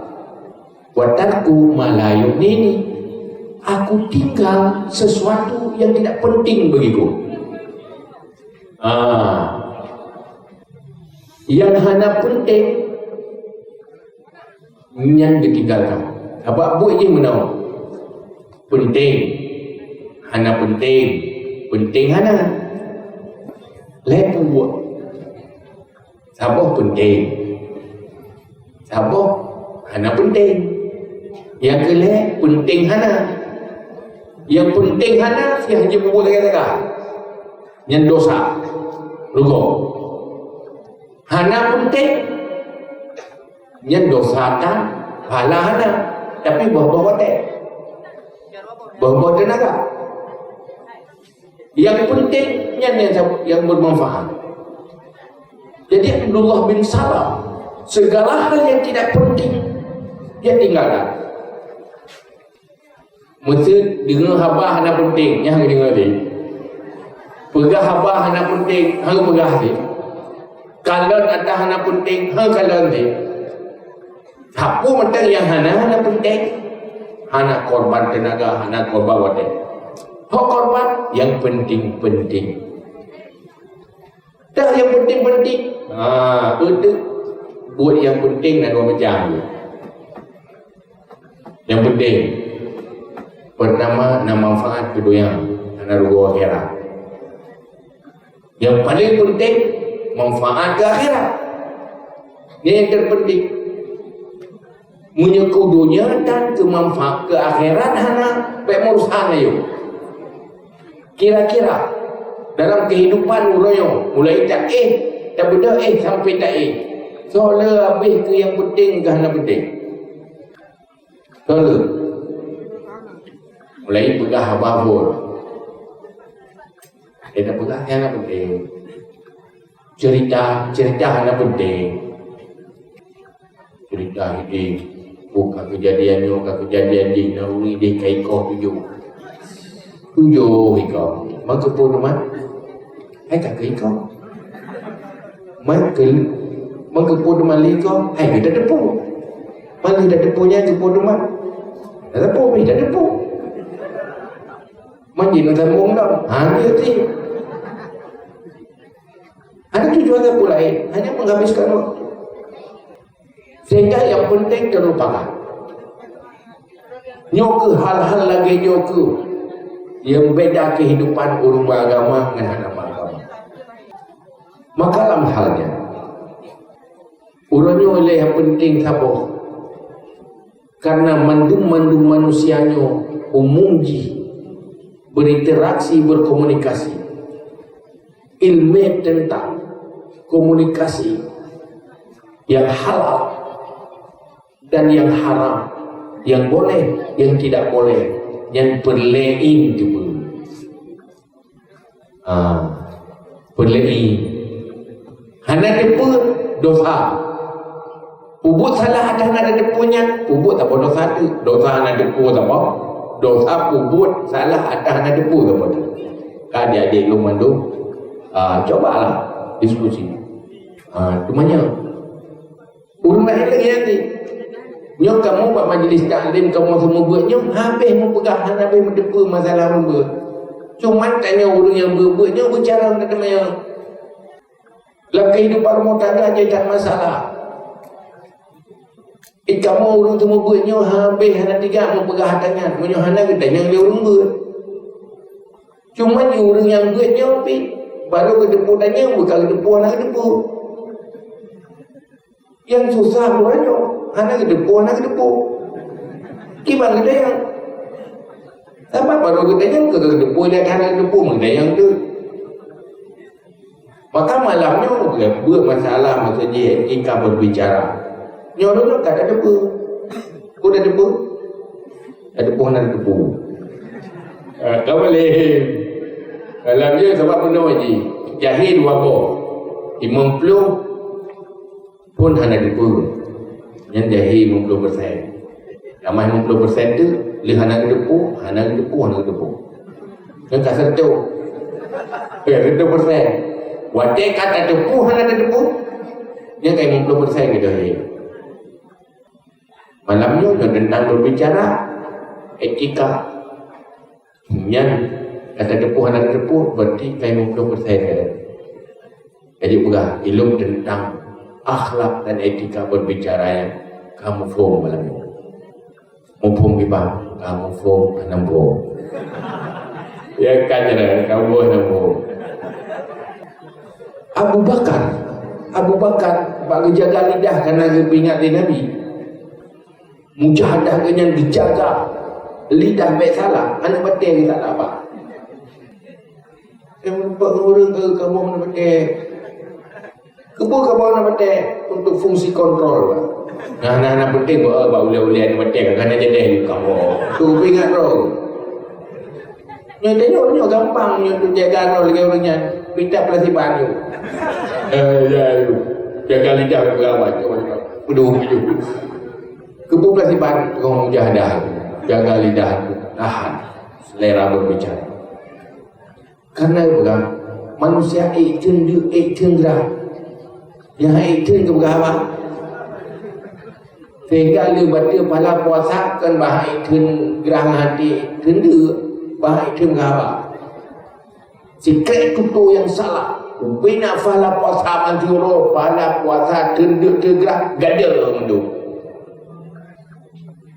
Wa tarku ma la yu'nini. Aku tinggal sesuatu yang tidak penting bagiku. Ah, yang hana penting nyan ditinggalkan. Sabab buet jih meunan. Penting. Hana penting. Penting hana. Lhée peubuet. Saboh penting. Saboh hana penting. Nyang keu lhée penting hana. Nyang penting hana, nyang hana peubuet lagée-lagée. Nyan dosa. Rugoe. Hana penting. Nyan dosa tan, pahala hana, tapi boh-boh watée. Boh-boh teunaga. Yang penting nyan yang, yang bermanfaat. Jadi Abdullah bin Salam, segala hal yang tidak penting dia tinggalkan. Meuseuet deungoe haba hana peunteng, nyan deungoe lé. Peugah haba hana peunteng, han peugah lé. Kalon ata hana peunteng, han kalon lé. Sapeue mantong nyang hana, hana peunteng, hana korban teunaga, hana korban watée. Ho korban nyang peunteng-peunteng. Dah nyang peunteng-peunteng. Ha, beutôi. Buet nyang peunteng na dua macam. Nyang peunteng, peurtama na manfaat keu donya, na rugoe akhirat. Nyang paleng peunteng, manfaat keu akhirat. Nyan nyang teupeunteng. Meunyoe keu donya tan keu manfaat, keu akhirat hana, bék meurusan ayo. Kira-kira dalam kehidupan uroe nyoe, mulai taéh, tabeudôh éh sampai taéh, soe le habéh keu nyang peunteng keu hana peunteng? Soe le? Mulai peugah haba phon. Ada peugah nyang hana peunteng. Cerita, cerita hana peunteng. Cerita hidéh, oh, ka keujadian nyoe, ka keujadian jih, na ureuëng idéh ka ikoh tujoh. Tujoh ikoh. Maka phon teuma, hai ka keu ikoh. Man keu Meugeupeu teuma lé ko, hai geutateupeue. Mali tateupeue nyan geupeu teuma. Tateupeue pih tateupeue. Manjin sambong dong. Ha, dia sih. Ada tujuan apa lain? Hanya menghabiskan waktu. Sehingga yang penting terlupakan. Nyoe keuh hal-hal lagée nyoe keuh yang beda kehidupan ureuëng beragama ngon hana beragama. Maka lam hal nyan, uroe nyoe lé nyang penting saboh, karena mandum-mandum manusia nyoe umum jih berinteraksi, berkomunikasi. Ilmu tentang komunikasi yang halal dan yang haram, yang boleh, yang tidak boleh, nyan peureulée teupeue. Ah, peureulée. Hana teupeue, dosa. Peubuet salah atas hana teupeue nyan, peubuet saboh dosa tu. Dosa hana teupeue saboh, dosa peubuet salah atas hana teupeue saboh tu. Ka adik-adik lôn mandum, ah, cubalah diskusi. Ah, teuma nyoe. Ureuëng laén lagée nyan. Nyoe kamoe bak majlis taklim kamoe seumeubeuet nyoe habéh meupeugah hana habéh meuteupeue masalah meubeuet. Cuman tanyoe ureuëng nyang beuet-beuet nyoe beucara meunan teuma nyoe. Lam kehidupan rumah tangga jadi that masalah. Di kamoe ureuëng seumeubeuet nyoe habéh hana tinggai meupeugah ata nyan, meunyoe hana geutanyong lé ureuëng beuet. Cuman ureuëng nyang beuet nyoe pih baru geuteupeue tanyong, bukan geuteupeue hana geuteupeue. Nyang susah uroe nyoe, hana geuteupeue, hana geuteupeue. Kiban geutanyong. Sabab baru geutanyong keu geuteupeue, dan hana geuteupeue meugeutanyong tu. Maka malam nyoe, beuet masalah masa jih etika berbicara. Nyoe lôn ka tateupeue. Peue tateupeue? Tateupeue hana tateupeue. Ah, ka boleh. Malam nyoe sabab bunoe jih. Jahé dua boh. Limong ploh pun hana teupeue. Nyan jahé limong ploh persen. Tamah limong ploh persen tu, lé hana geuteupeue, hana geuteupeue, hana geuteupeue. Nyan ka seratus. Ka seratus persen. Watée ka tateupeue hana tateupeue, nyan ka limong ploh persen ka jahé. Malam nyoe, nyoe tentang berbicara etika. Nyan ka tateupeue hana tateupeue, berarti ka limong ploh persen ka. Jadi peugah ilmu tentang akhlak dan etika berbicara nyang ka muphom malam nyoe. Muphom kiban, ka muphom hana muphom. Ya kan, ya, ka muphom hana muphom. Abu Bakar, Abu Bakar bak geujaga lidah karena geupeuingat lé Nabi. Mujahadah geuh nyan geujaga lidah bék salah, aneuk batée geuh salah bah. Nyang meureumpok ngon ureuëng keu kamoe aneuk batée. Keupeue kamoe aneuk batée? Untuk fungsi kontrol bah. Nah, nah, nah, penting bah, bah ulée-ulée aneuk batée, ka hana jadeh kamoe. Tu peuingat droe. Nyoe tanyoe nyoe gampang nyoe untuk jaga droe lagée ureuëng nyan. Pita plasiban nyoe. Eh, ya, ya. Jaga lidah, jaga awak. Cuba, cuba. Udah, udah. Keupeue plasiban kong mujahadah. Jaga lidah, tahan selera berbicara. Karena peugah, manusia ék theun deuk, ék theun grah. Nyang ék theun keu peugah apa? Sehingga le bateue pahala puasa kon bah ék theun grah hati theun deuk, bah ék theun peugah apa? Sikrek tutoe nyang salah. Ubena pahala puasa manti uroe, pahala puasa theun deuk theun grah, gadoh mandum.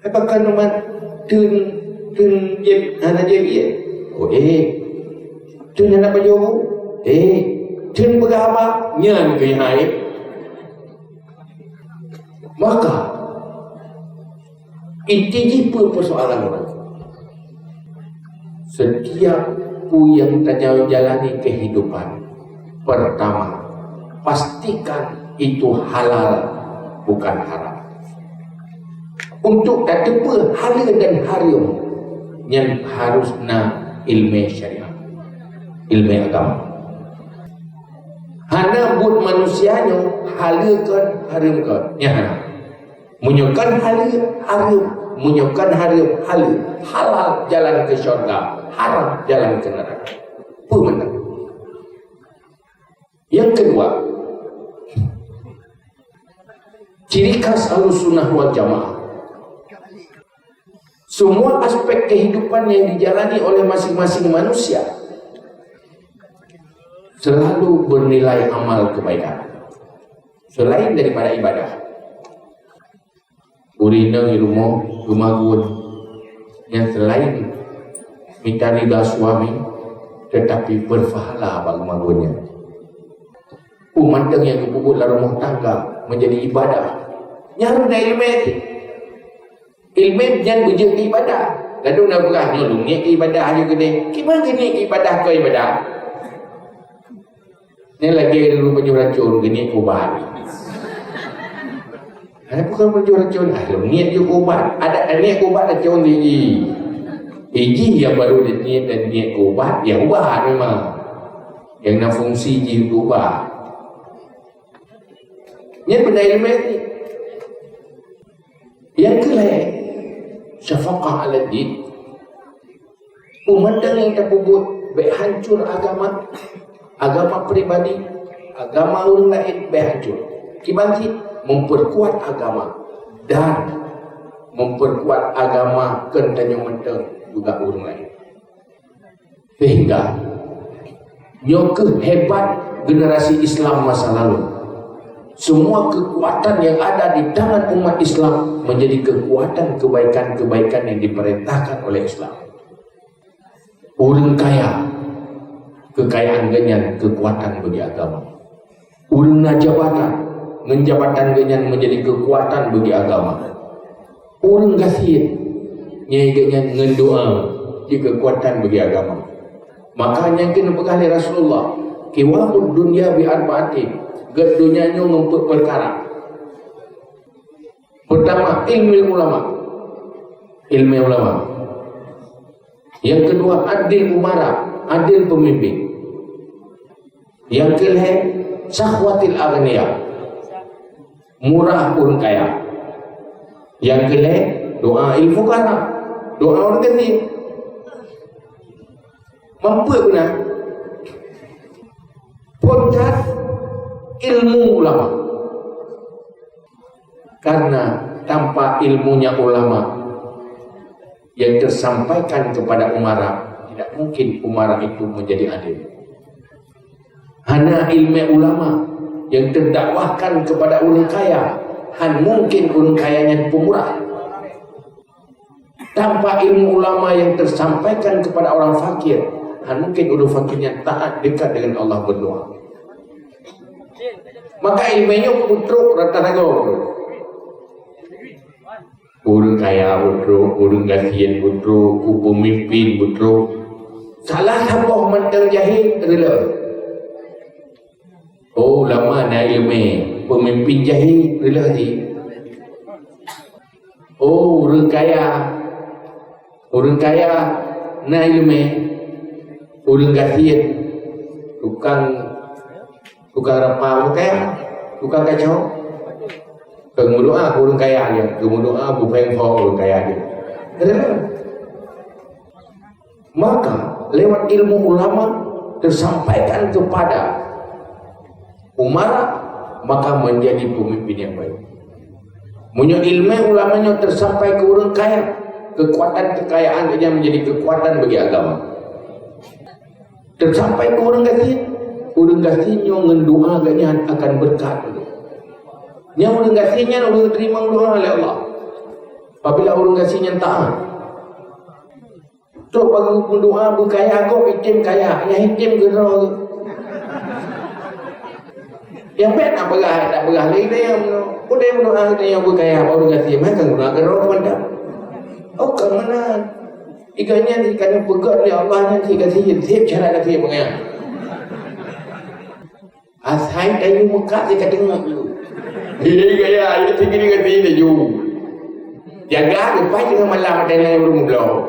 Apakah numat theun, theun jép, hana jép ié? Oh, eh. Theun hana pajoh bu? Eh. Theun peugah haba? Nyan keuh hai. Maka, inti jih peue persoalan ureuëng? Setiap peue nyang tajalani kehidupan, pertama, pastikan itu halal, bukan haram. Untuk tateupeue haleue dan hareuem, nyan harus na ilmu syariat, ilmu agama. Hana buet manusia nyoe haleue kon, hareuem kon. Nyan hana. Meunyoe kon haleue, hareuem. Meunyoe kon hareuem, haleue. Halal jalan keu syurga, haram jalan keu neuraka. Peue mantong. Nyang keudua, Ciri khas Ahlussunnah wal Jamaah, semua aspek kehidupan yang dijalani oleh masing-masing manusia selalu bernilai amal kebaikan selain daripada ibadah. Ureueng inong di rumoh geumagun nyang selain mita ridha suami, tetapi berpahala bak geumagun nyan. Peue mantong nyang geupeubuet lam rumoh tangga menjadi ibadah. Nyan na ileumèe cit. Ileumèe nyan beujeuet keu ibadah. Ladôm na peugah nyoe lôn niet keu ibadah aja keudeh. Kiban keuh niet keu ibadah keu ibadah. Nyan lagèe ureueng pajoh racôn geuniet keu ubat. Hai bukan pajoh racôn, ah, lôn niet jeuet keu ubat. Adak niet keu ubat racôn di i. Iji nyang baru niet dan niet keu ubat, ya ubat memang. Nyang na fungsi jih keu ubat. Nyan beuna ileumèe cit. Nyang keu lhèe, syafaqah ala din. Peue mantong nyang tapeubuet bèk hancor agama, agama pribadi, agama ureueng laén bèk hancor. Kiban cit memperkuat agama dan memperkuat agama keu tanyoe mantong juga ureueng laén. Sehingga nyoe keuh hebat generasi Islam masa lalu. Semua kekuatan yang ada di tangan umat Islam menjadi kekuatan kebaikan-kebaikan yang diperintahkan oleh Islam. Ureueng kaya, kekayaan geuhnyan kekuatan bagi agama. Ureueng na jabatan, ngon jabatan geuhnyan menjadi kekuatan bagi agama. Ureueng gasien, nyang geuhnyan ngon doa, jeuet kekuatan bagi agama. Maka nyang keuneuk peugah lé Rasulullah, "Qiwamud dunya bi arba'atin." Gét donya nyoe ngon peuet peukara. Pertama, ilmu ulama. Ilmu ulama. Yang kedua, adil umara, adil pemimpin. Nyang keu lhèe, sakhwatil aghnia, murah ureueng kaya. Nyang keu lhèe, doa il fuqara, doa ureueng gasien. Mampu beuna. Phôn that ilmu ulama. Karena tanpa ilmunya ulama yang tersampaikan kepada umara, tidak mungkin umara itu menjadi adil. Hana ilmu ulama yang terdakwahkan kepada ureueng kaya, han mungkin ureueng kaya nyan peumurah. Tanpa ilmu ulama yang tersampaikan kepada orang fakir, han mungkin ureueng fakir nyan taat dekat dengan Allah berdoa. Maka ilmu nyoe peutrok rata ragoe. Ureueng kaya peutrok, ureueng gasien peutrok, keu peumimpin peutrok. Salah saboh mantong jahé, reuloh. Oh, ulama na ileumèe, peumimpin jahé, reuloh jih. Oh, ureueng kaya, ureueng kaya na ileumèe, ureueng gasien, tukang, tukang rapa ureueng kaya, tukang kacau. Geumeudoa keu ureueng kaya nyan, geumeudoa beu pèng ho ureueng kaya nyan. Maka lewat ilmu ulama tersampaikan kepada umara, maka menjadi pemimpin yang baik. Meunyoe ilmu ulama nyoe tersampai keu ureueng kaya, kekuatan kekayaan geuhnyan menjadi kekuatan bagi agama. Tersampai keu ureueng gasien, ureueng gasien nyoe ngon doa geuhnyan akan beureukat. Nyang ureueng gasien nyan ureueng teurimong doa lé Allah. Apabila ureueng gasien nyan taat, trok bak geudoa beukaya gob item kaya, nyang item keudroe. Nyang bèk na peugah, na peugah lé geutanyoe. Udeb meudoa geutanyoe beukaya, baru gasien, meunan kan guna keudroe mantap. Oh, ka meunan. Ikan nyan ikan yang peugah lé Allah nyan si gasien, seb cara gasien peugah. Asai tanyoe meukat di kateungoh dulu. Hei gaya, ayo tinggi dengan sini laju. Jaga lepas tengah malam ada yang belum bloe.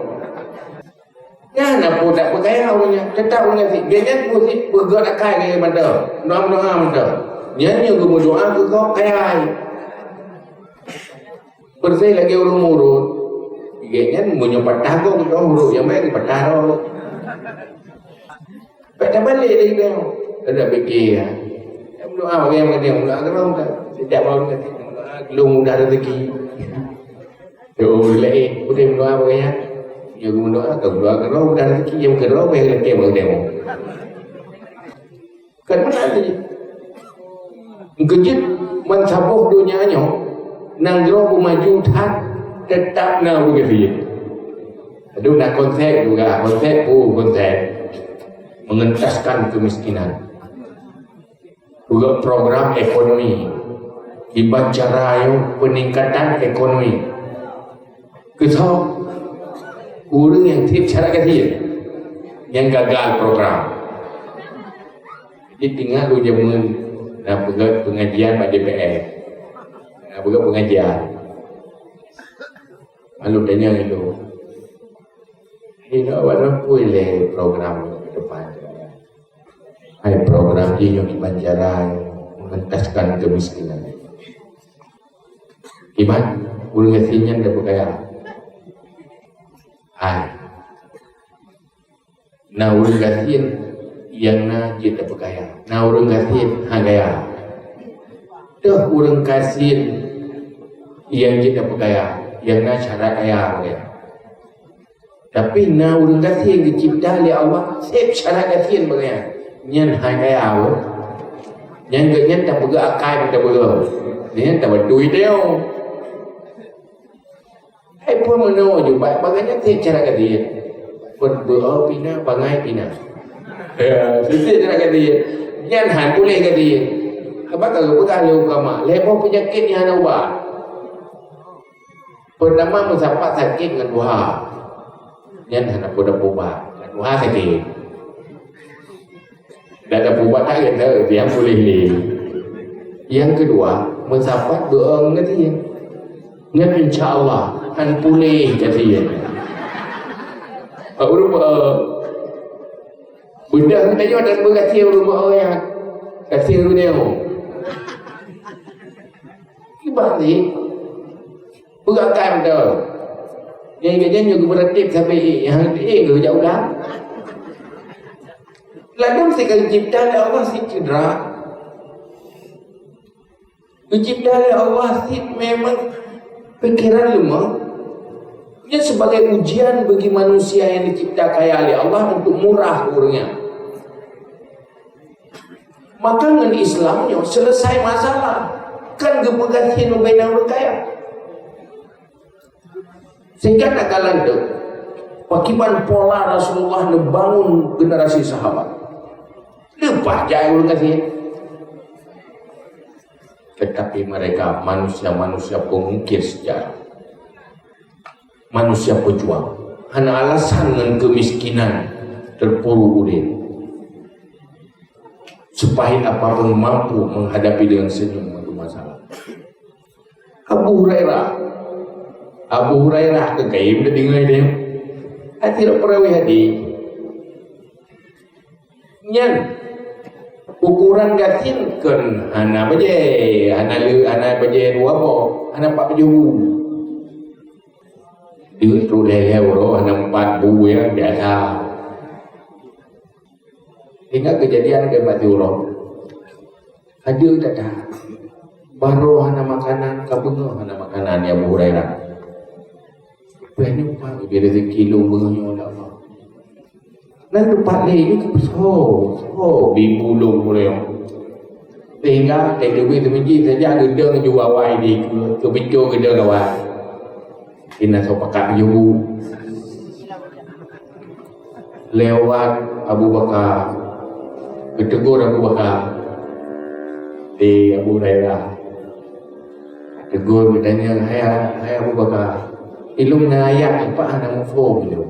Nyan apa tak percaya orang nyan. Tetap orang nyan. Dia nyan mesti peugah akai dengan mata. Doa-doa mata. Nyan yang geumeudoa keu kau kaya. Persis lagèe ureueng murot. Gét nyan meunyoe patah gob, ureueng murot nyang baik patah rot. Bèk tabalek lé nyoe. Ada fikir, ya. Doa bagi yang penting, doa gerong kan. Sejak mau kita Lôn mudah rezeki. Yo, laén, udeh meudoa bak nyan. Yo, meudoa, ka meudoa keudroe, mudah rezeki, nyang keudroe, bèk lakèe bak udeh. Kan meunan jih. Keujeuet ban saboh donya nyoe, nanggroe beumaju that, teutap na ureueng gasien. Aduh, na konsep juga, konsep, oh, konsep. Mengentaskan kemiskinan. Juga program ekonomi. Kiban cara nyoe peningkatan ekonomi. Keu soe? Ureueng nyang tiep cara gasien, nyang gagal program. Jadi, ingat lôn jameun na peugöt pengajian bak D P R. Na peugöt pengajian. Lalu tanya itu. Ini awak pun lé program ke depan. Hai program jih nyoe kiban cara mengentaskan kemiskinan. Kiban, ureueng gasien nyan tapeukaya. Hai. Na ureueng gasien nyang na jeuet tapeukaya. Na ureueng gasien han kaya. Toh ureueng gasien nyang jeuet tapeukaya, nyang na syarat kaya. Tapi na ureueng gasien geucebta lé Allah, sép syarat gasien bak nyan. Nyan hai kaya apa? Nyan geuh nyan tapeugah akai tapeugah. Nyan tabeutôi teuh. Hai pun meunoe ju bak bak nyan sép syarat gasien. Pun beuo pina, bangai pina. Ya, sép syarat gasien. Nyan han puléh gasien. Apa ka geupeugah lé ulama, lhèe boh peunyakét nyang hana ubat. Peurtama meusapat sakét ngon tuha. Nyan hana peue tapeuubat. Ngon tuha sakét. Dan tapeuubat that gata, nyang puléh lé. Nyang keudua, meusapat beuong gasien. Nyan insya Allah han puléh gasien. Ureueng beuong. Beudôh geutanyoe dan beugasien ureueng beuong nyan. Gasien ureueng nyoe. Kiban jih. Peugah kai beutôi. Nyang ingat nyan nyoe geumeuratéb sabe ék, nyang ék geuh jak ulang. Ladôm sika geucebta lé Allah cit cedera. Geucebta lé Allah cit memang pikeran leumah. Nyan sebagai ujian bagi manusia nyang dicebta kaya lé Allah untuk murah ureueng nyan. Maka ngon Islam nyoe selesai masalah, kan geupeugah cit ubena ureueng kaya. Sehingga takalon teuk, pakiban pola Rasulullah neubangun generasi sahabat. Leupah jai ureueng gasien. Tetapi mereka manusia-manusia pengukir sejarah. Manusia pejuang. Hana alasan ngon kemiskinan terpuruk udeb. Sepahit apapun mampu menghadapi dengan senyum satu masalah. Abu Hurairah. Abu Hurairah keu kayém teudeungoe deh. Hati rot perawi hadis. Nyan ukuran gasien kon hana bajée, hana le, hana bajée dua boh, hana pat bajée bu. Duit trok lhèe-lhèe uroe hana empat bu ya biasa. Ingat kejadian ke mati uroe. Aja dah dah. Baroe hana makanan, ka beungoh hana makanan ya Abu Hurairah. Peunoh pang ibe rezeki lôn beungoh nyoe Allah. Nan teumpat lé ini ke so, so bimbu lôn mulai. Sehingga teuleubeh teumiji saja geudong ju awai di ke, keubico geudong awai. Ina soe pakat meujeubu. Lewat Abu Bakar. Geutegur Abu Bakar. Di Abu Hurairah. Tegur geutanyong, "Hai, hai Abu Bakar, ilôn na ayat ipak hana muphom ilôn."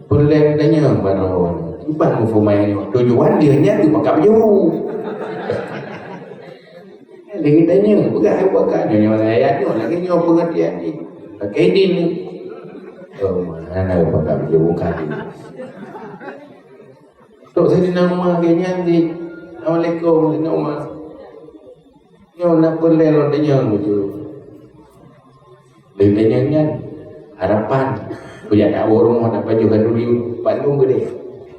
Peureulèe geutanyong bak droe, "Iban muphom ayat nyoe?" Tujuan dia nyan geupakat beujeue. Lagi tanya, peugah Abu Bakar, "Nyoe, nyoe ayat nyoe, lagèe nyoe peungeurtian jih. Pakai din ni." Oh, mana Abu Bakar bukan din. Tok Saidina Umar ke nyan di, "Assalamualaikum, Saidina Umar. Nyoe na peureulèe lôn tanyong beutôi." Lôn tanyong nyan, harapan. Kujak tak ureueng, tak pajoh ka duri, pat lôn geudeh.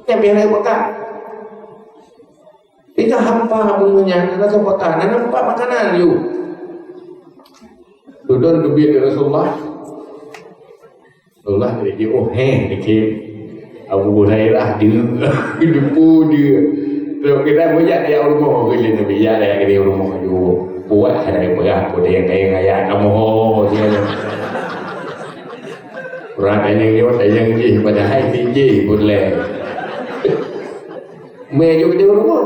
Nyan pih Abu Bakar. Tiga hampa bumoe nyan, na seupakat, na nampak makanan yue. Tudon teubiet keu Rasulullah. Rasulullah jadi, "Oh, heh," dikit. Abu Hurairah dia, debu dia. Terus kita banyak dia rumah, bila Nabi ya, dia kena rumah juga. Buat ada yang pegang, pun ada yang kaya ngaya, kamu ho, dia. Orang tanya dia, tanya jih, padahal si jih pun leh. Meh juga di rumah.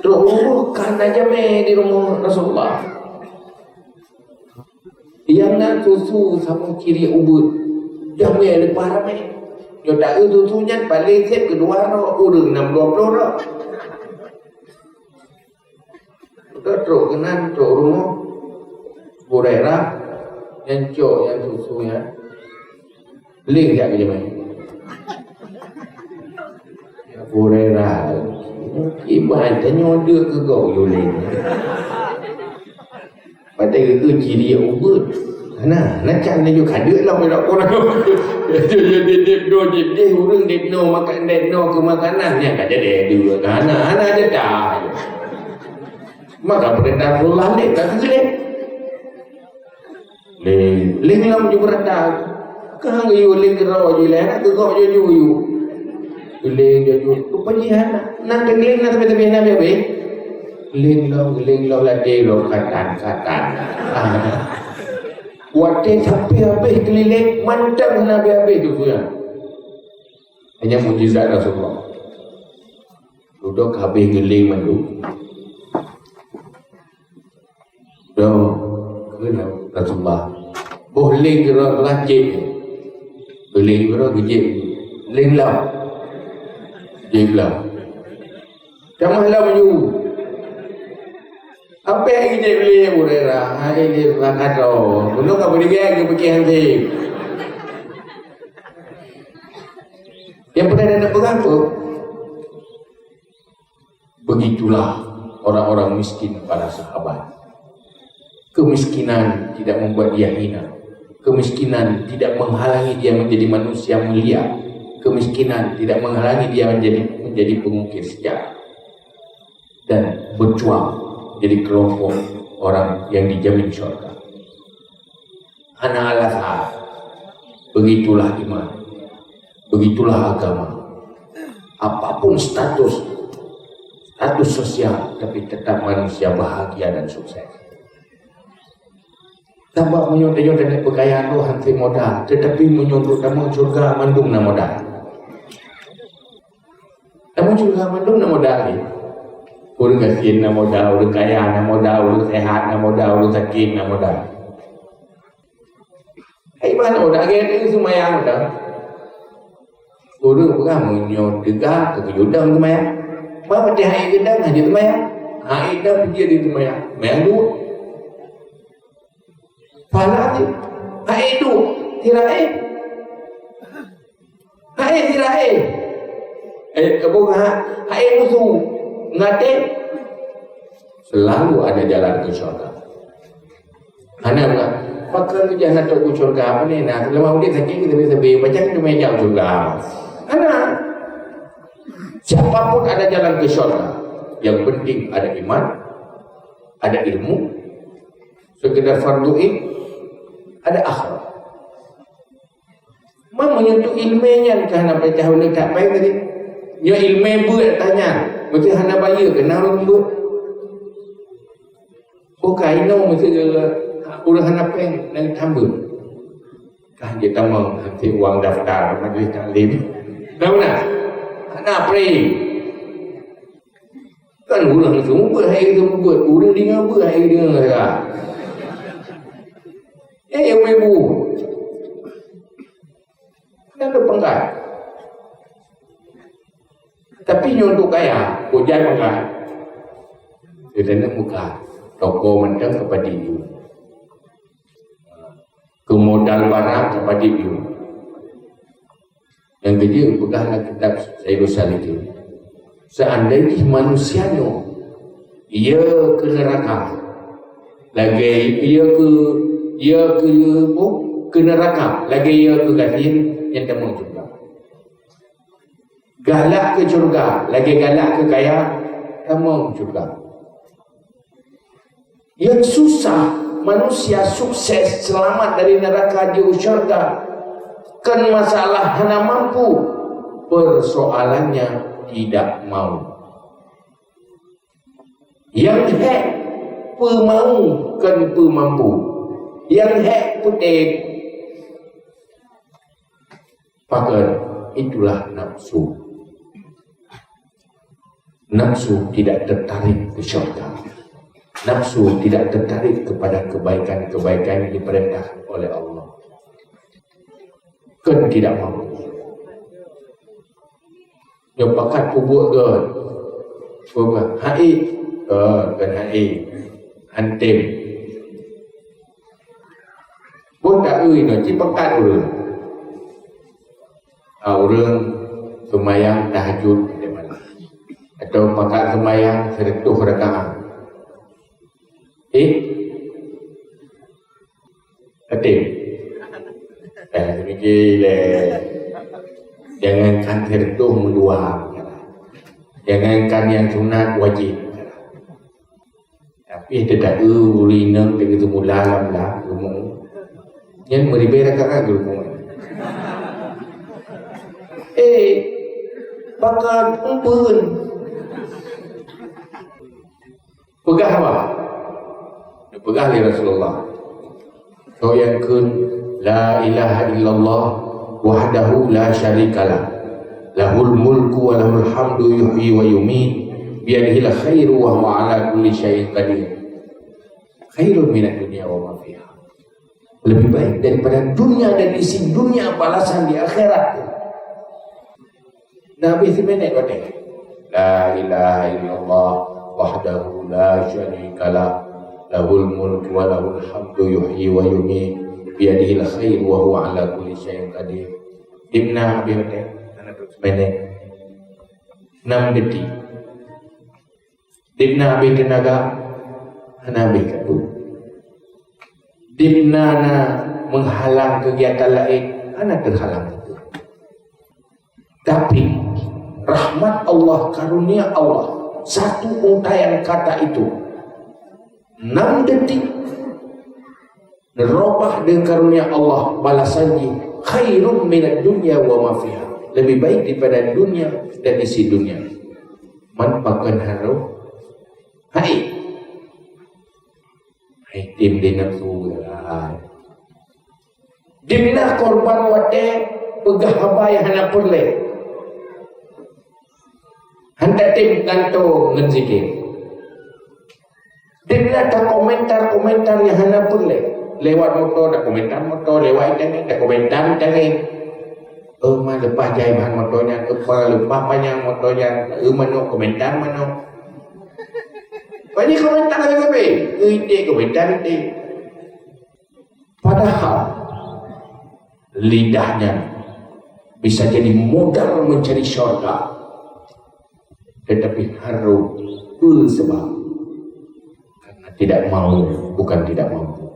Trok rumoh ka na jamé di rumoh Rasulullah. Nyang na susu saboh ciri ubit, jamé leupah ramé. Nyoe taeu susu nyan paléng sép keudua droe, ureueng nam dua ploh droe. Trok keunan trok rumoh Hurairah, nyan cok nyan susu nyan. Leng jak keu jamé. Abu Hurairah, iban tanyoe deuk keu gob yue leng. Padahai keu ciri ubit. Nah, na can laju ka deuk lom dak pun. Dia dia dia dia dia ureueng dia no makan dia no keu makanan nya ka jadi deuk. Nah, nah, nah, jadi dah. Maka perintah Rasulullah ni tak boleh. Leng, leng lom ju beurata. Kang geuyue leng keudroe ju lé, aneuk keu gob ju ju. Leng ju ju. Rupa jih hana. Nang teugleng na sabe-sabe na habéh-habéh. Leng lom, leng lom ladé lom katan-katan. Ah. Watèe sampai habéh keulileng, mantong hana habéh-habéh tu, tu ya. Hanya mukjizat Rasulullah. Dudoe ka habéh geuleng mandum. Doh, kheun Rasulullah. Boh leng keudroe Rasulullah cit. Leng keudroe geujép. Leng lom. Jép lom. Tamah lom ju. Apa yang geujép lé Abu Hurairah? Hai dia langkat roh. Bunoe ka beudegai ke peukiah hanse. Yang pernah dia nak pegang tu? Begitulah orang-orang miskin para sahabat. Kemiskinan tidak membuat dia hina. Kemiskinan tidak menghalangi dia menjadi manusia mulia. Kemiskinan tidak menghalangi dia menjadi menjadi pengukir sejarah dan berjuang jadi kelompok orang yang dijamin syurga. Hana alasan. Begitulah iman. Begitulah agama. Apapun status, status sosial, tapi tetap manusia bahagia dan sukses. Sabab meunyoe tanyoe dan peukayan tu hanse modal, tetapi meunyoe untuk tamong syurga mandum na modal. Tamong syurga mandum na modal ni. Ureueng gasien na modal, ureueng kaya na modal, ureueng sehat na modal, ureueng sakét na modal. Hai mana udah lagèe tu seumayang dah. Ureueng peugah meunyoe teuga keu geudong seumayang. Bah watèe hai geudong hana seumayang. Hai dah peujeuet di seumayang. Seumayang dua. Pahala tu. Hai tu. Tiraéh. Hai siraéh. Eh, kebun ha, hai musu. Ngaté. Selalu ada jalan ke syurga. Hana bukan. Pakon keu jih hana trok u syurga, apa ni? Nah, selama udép sakét kita bisa beri macam tu meja syurga. Hana. Siapapun ada jalan ke syurga. Yang penting ada iman, ada ilmu, sekedar fardu ain, ada akhlak. Meunyoe tu ileumèe nyan ka hana payah ulèe that pai tadi. Nyoe ileumèe beuet tanya, meusti hana bayeue keu na ureueng beuet. Bukai inoe meusti ureueng hana péng nyang tambeuet. Ka jitamong hanse uang daftar majlis taklim. Tahu na? Hana pri. Kan ureueng seumeubeuet hai seumeubeuet, ureueng deungoe beuet hai deungoe. Eh, ibu-ibu. Kan ada pangkat. Tapi nyoe untuk kaya, kok jai pangkat. Kita nak buka toko mantong kepada ibu. Keu modal barang kepada ibu. Nyang keujeuet peugah lam kitab Sairus Salikin. Seandai jih manusia nyoe, ie keu neuraka, lagèe ie keu, ie keu, oh, keu neuraka, lagèe ie keu gasien nyang tamong syeuruga. Galak keu syeuruga, lagèe galak keu kaya, tamong syeuruga. Nyang susah Manusia sukses selamat dari neraka jeuet syurga. Kon masalah hana mampu, persoalannya tidak mau. Nyang hék peumau kon peumampu. Nyang hék peutem. Pakon, itulah nafsu. Nafsu tidak tertarik ke syurga. Nafsu tidak tertarik kepada kebaikan-kebaikan yang diperintah oleh Allah. Kon tidak mau. Nyoe pakat peubuet göt. Peubuet hai. Kon hai. Antem. Pun tak ui no, ci pakat ureueng. Ah, ureueng seumayang tahajud di mana? Atau pakat seumayang seratus rakaat. Eh? Atem. Eh, mikir leh. Jangankan seratus meudua. Jangankan yang sunat, wajib. Tapi teudak ureueng inong teungoh teumula lam lam rumoh. Nyan meuribèe rakaat geurukon. Eh, pakat umpeuen. Peugah apa? Peugah lé Rasulullah. Keu nyang kheun, "La ilaha illallah wahdahu la syarikalah. Lahul mulku wa lahul hamdu yuhyi wa yumiit. Biyadihil khairu wa huwa ala kulli syai'in qadir. Khairun minad dunya wa ma fiha." Lebih baik daripada dunia dan isi dunia, balasan di akhirat. Nabi simenek kote. La ilaha illallah wahdahu la syarikalah. Lahul mulku wa lahul hamdu yuhyi wa yumiit. Biyadihil khair wa huwa ala kulli syai'in qadir. Dimna Abi kote. Hana trok simenek. Enam detik. Dimna Abi teunaga. Hana Abi kabut. Dimna na meuhalang keugiatan laén. Hana teuhalang. Tapi, rahmat Allah, karunia Allah, satu untaian kata itu, enam detik, neurobah deungon karunia Allah, balasan jih khairun minad dunya wa ma fiha, lebih baik daripada dunia dan isi dunia. Man pakon harôh? Hai. Hai, tem di nafsu lah. Dimna korban watèe peugah haba nyang hana peureulèe. Hana tem tanto ngon zikir. Dimna takomentar-komentar nyang hana peureulèe. Lewat moto takomentar moto, lewat internet takomentar internet. Eh, ma leupah jai ban moto nyan, eh, ma leupah panyang moto nyan, eh, manok komentar manok. Banyak komentar lagi, eh, ide komentar ide. Padahal lidah nyan bisa jadi modal mencari syurga. Tetapi harôh peue sabab? Karena tidak mau, bukan tidak mampu.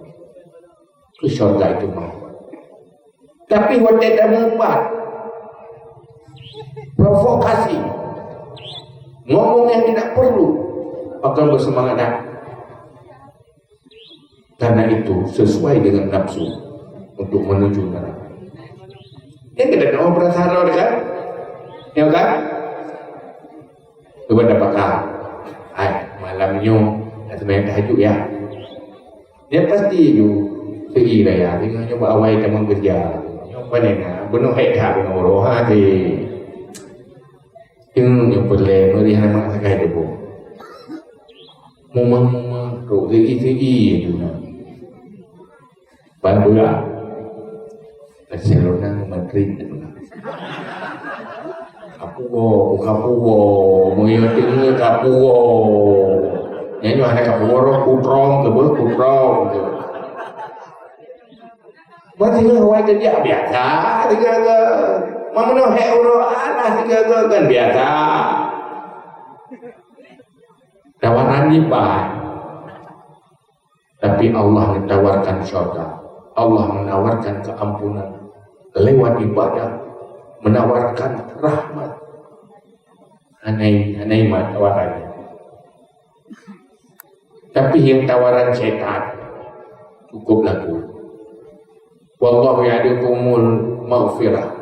Keu syurga itu mau. Tapi watèe tameupat, provokasi, ngomong yang tidak perlu, akan bersemangat dah. Karena itu sesuai dengan nafsu untuk menuju neraka. Ini kita tahu perasaan orang kan? Ya kan? Cuba dah pakar. Hai, malam nyoe nak sembahyang tahajud ya. Dia pasti ju segi raya dengan nyoba awai teman kerja. Nyoba ni nak bunuh hek dah bunuh roh ha si. Tengok nyoe peureulèe meuri hana mak sagai teuboh. Mumang-mumang trok sigi-sigi aju na. Ban bola. Barcelona ngon Madrid na bola. Kapuo, kapuo, meunyoe teungoh kapuo. Nyan nyoe hana kapuo roh kutrong keu beuh kutrong keu. Bah singoh awai keujak biasa sigaga. Meunyoe hék uroe alah sigaga kan biasa. Tawaran ibadah. Tapi Allah menawarkan syurga. Allah menawarkan keampunan lewat ibadah, menawarkan rahmat. Anai, anai mat tawarannya. Tapi yang tawaran setan. Cukup laku. Wallahu ya'dukumul maghfirah.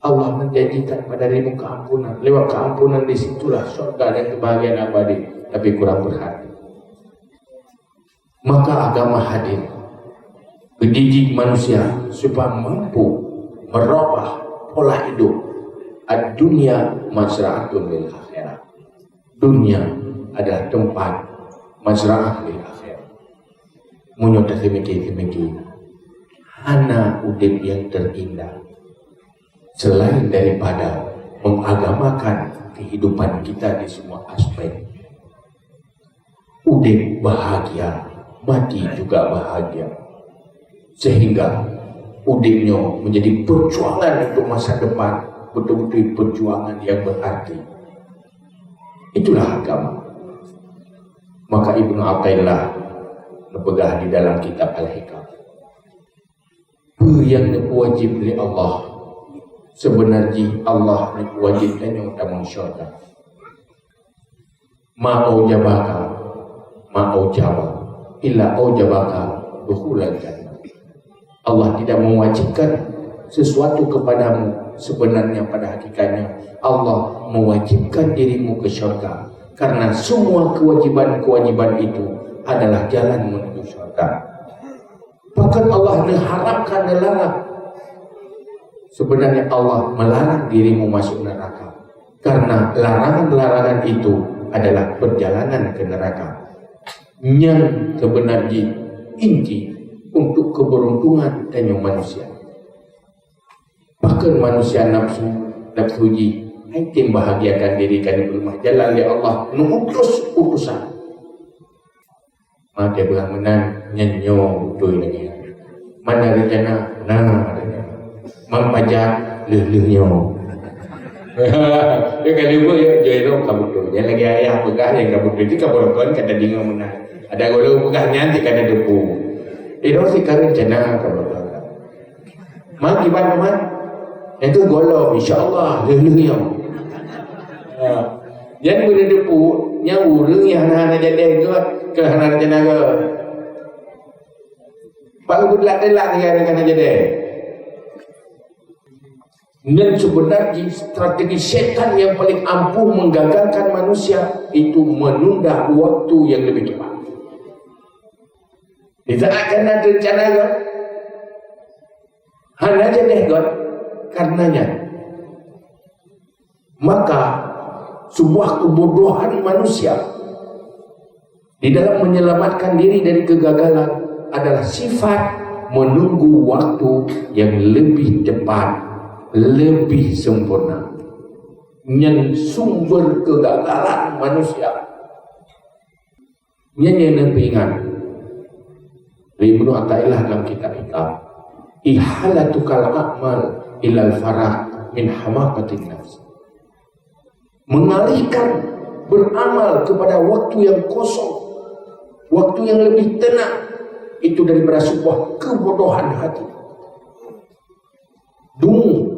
Allah menjanjikan pada dirimu keampunan. Lewat keampunan, di situlah syurga dan kebahagiaan abadi. Tapi kurang berhati. Maka agama hadir mendidik manusia supaya mampu merubah pola hidup. Ad-dunya mazra'atun lil akhirah. Dunia adalah tempat mazra'ah lil akhirah. Meunyoe taseumiké-seumiké, hana udeb nyang teurindah selain daripada mengagamakan kehidupan kita di semua aspek. Udeb bahagia, mati juga bahagia. Sehingga udeb nyoe menjadi perjuangan untuk masa depan, betul-betul perjuangan yang berarti. Itulah agama. Maka Ibnu Athaillah neupeugah di dalam kitab Al-Hikam, peue nyang neupeuwajéb lé Allah? Seubeuna jih Allah neupeuwajéb tanyoe tamong syurga. Ma aujabaka, ma aujaba, illa aujabaka dukhulal jannah. Allah tidak mewajibkan sesuatu kepadamu, sebenarnya pada hakikatnya Allah mewajibkan dirimu ke syurga, karena semua kewajiban-kewajiban itu adalah jalan menuju syurga. Pakon Allah neuharamkan, neularang? Sebenarnya Allah melarang dirimu masuk neraka, karena larangan-larangan itu adalah perjalanan ke neraka. Nyan sebenar jih inti untuk keberuntungan tanyoe manusia. Pakon manusia nafsu, nafsu jih, hai tem bahagiakan diri ka neupeurumah jalan lé Allah, neuutus utusan. Maté beurang meunan, nyan nyoe beutôi lagèe nyan. Mana rencana? Na rencana. Man pajan lheueh-lheueh nyoe. Dia kali pun ya, jai dong ka beutôi. Nyan lagèe ayah peugah nyang ka beutôi. Cit ka beurokon ka tadingoe meunan. Ada golo peugah nyan cit ka na debu. Eh, dong si ka rencana ka beutôi. Man kiban teuma? Nyang keu gohlom, insya Allah, lheueh-lheueh nyoe. Ha. Nyan beuneudeuk, nyan ureueng nyang hana-hana jadeh gét, keu hana rencana gét. Bak geubeuteulak-teulak nyang hana jadeh. Nyan seubeuna jih strategi syaitan nyang paling ampuh menggagalkan manusia, itu menunda waktu yang lebih tepat. Di saat hana rencana gét, hana jadeh gét, kareuna nyan. Maka, sebuah kebodohan manusia di dalam menyelamatkan diri dari kegagalan adalah sifat menunggu waktu yang lebih tepat, lebih sempurna. Nyan sumber kegagalan manusia. Nyan nyang neupeuingat lé Ibnu Athaillah dalam kitab Hikam, "Ihalatukal a'mal ilal farah min hamaqatin nafs." Mengalihkan beramal kepada waktu yang kosong, waktu yang lebih tenang, itu daripada sebuah kebodohan hati. Dungu,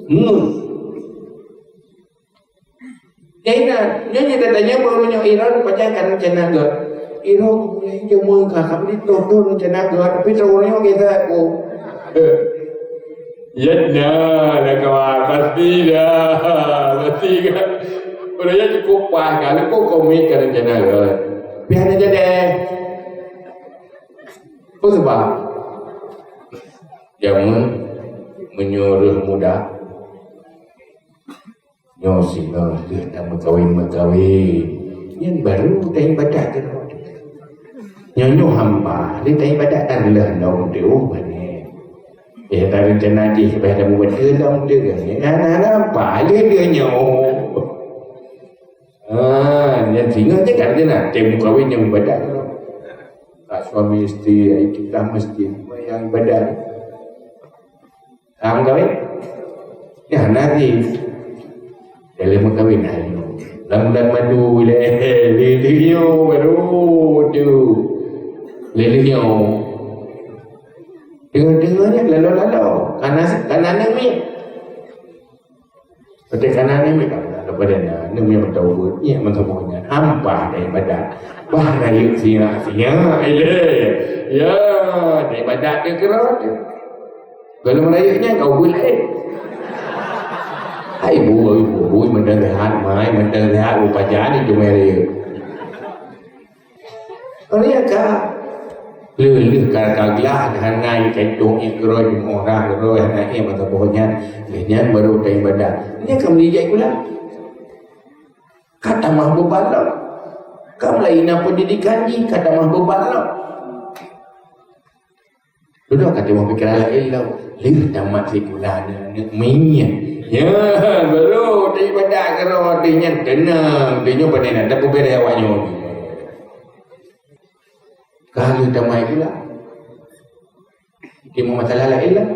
ngeuh. Nyan na, nyoe nyang tatanyong, meunyoe Iran pajan ka rencana gét. Iran mulai jameun ka, ka bri troh-troh rencana gét, tapi troh nyoe gét that, oh. Ya na, lah kawan, pasti dah. Pasti kan. Udah ya cukup pas kan, kok komik ka rencana gét. Tapi hana jadeh. Apa sebab? Jameun meunyoe reuh muda, nyoe singoh deuh na meukawen-meukawen, nyan baru taibadat keunoe. Nyoe nyoe hampa, lé taibadat tan lheueh lom teuh, oh, bangai. Eh, ta rencana jih, bah dah mubaca lom teuh, kan? Hana, hana hampa, lé dia nyoe. Ah, nyan singoh je kan rencana, teuh meukawen nyang ibadat keunoe. Kat suami isteri, iktikaf masjid, nyang ibadat. Ka meukawen? Nyan hana lé. Dalam meukawen, hai. Lam bulan madu, lé, lé, lé, nyoe, baru tu. Lé, lé, nyoe. Deungoe-deungoe nyan, lalo-lalo. Kana, kana aneuk miet. Watèe kana aneuk miet, kana daripada nyan, aneuk miet meutobat, nyan meusaboh nyan. Hampa daripada. Bah, rayeuk sinyak-sinyak ilée. Ya, daripada teukeurot. Kalau rayeuk nyan kau buet laén. Hai bu, bu, bu, mantong sehat mai, mantong sehat bu pajan itu mai rayeuk. Oleh ka leuh-leuh ka kaglah hana kantong ikroh di orang roh hana ia masa boh nyan, leh nyan baru taibadah. Nyan ka meulijai gula. Ka tamah beuban lom. Ka mulai na pendidikan jih, ka tamah beuban lom. Dudoe ka timbul pikiran laén lom. Lheueh tamat sikula aneuk-aneuk mien. Ya, baru taibadah keudroe nyan teunang. Tanyoe pandai na tapeubeubaih awak nyoe. Ka lheueh tamat sikula. Timbul masalah laén lom.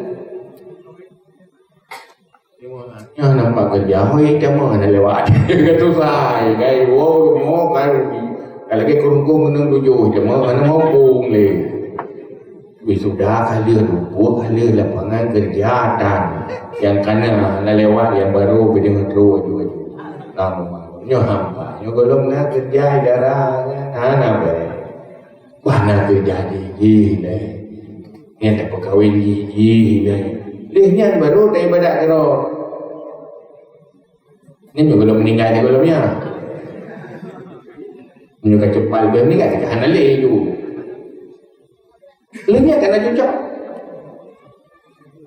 Nyoe nampak keureuja, hôi, tamong hana lewat. Ka susah, kai, wow, rumoh, kai, rugi. Ka lagèe keurungkong keuneuk tujoh, tamong hana muphom lé. Wisuda ka lheueh, dumpok ka lheueh, lapangan keureuja tan. Nyang kana hana lewat, nyang barô beudeungoe trok aju-aju. Nyoe hampa, nyoe gohlom na keureuja idara, hana bèe. Bah, na teujadi jih lé. Nyan tapeukawen jih jih lé. Lheueh nyan baru taibadah keudroe. Nyan nyoe gohlom meuninggai di gohlom nyan. Nyoe ka cepat lheueh meuninggai, ka hana lé ju. Lheueh nyan ka na cucok.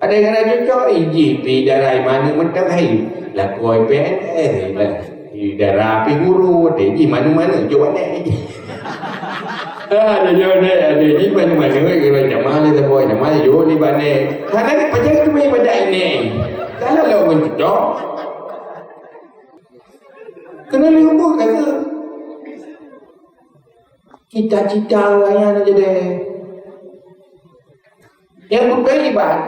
Ada nyang hana cocok, iji pi darai manök mantong hai. Lakoe P N S, pi dara pi guru, ada iji manök-manök jok aneuk. Ha, ada jok aneuk, ada iji manök-manök, kalau jamaah ni, saboh jamaah jok di bane. Hana pajan tu main pada ini. Kalau lo mencocok. Kena leumbut kata. Cita-cita awaknyan jadi. Nyang beutôi iban,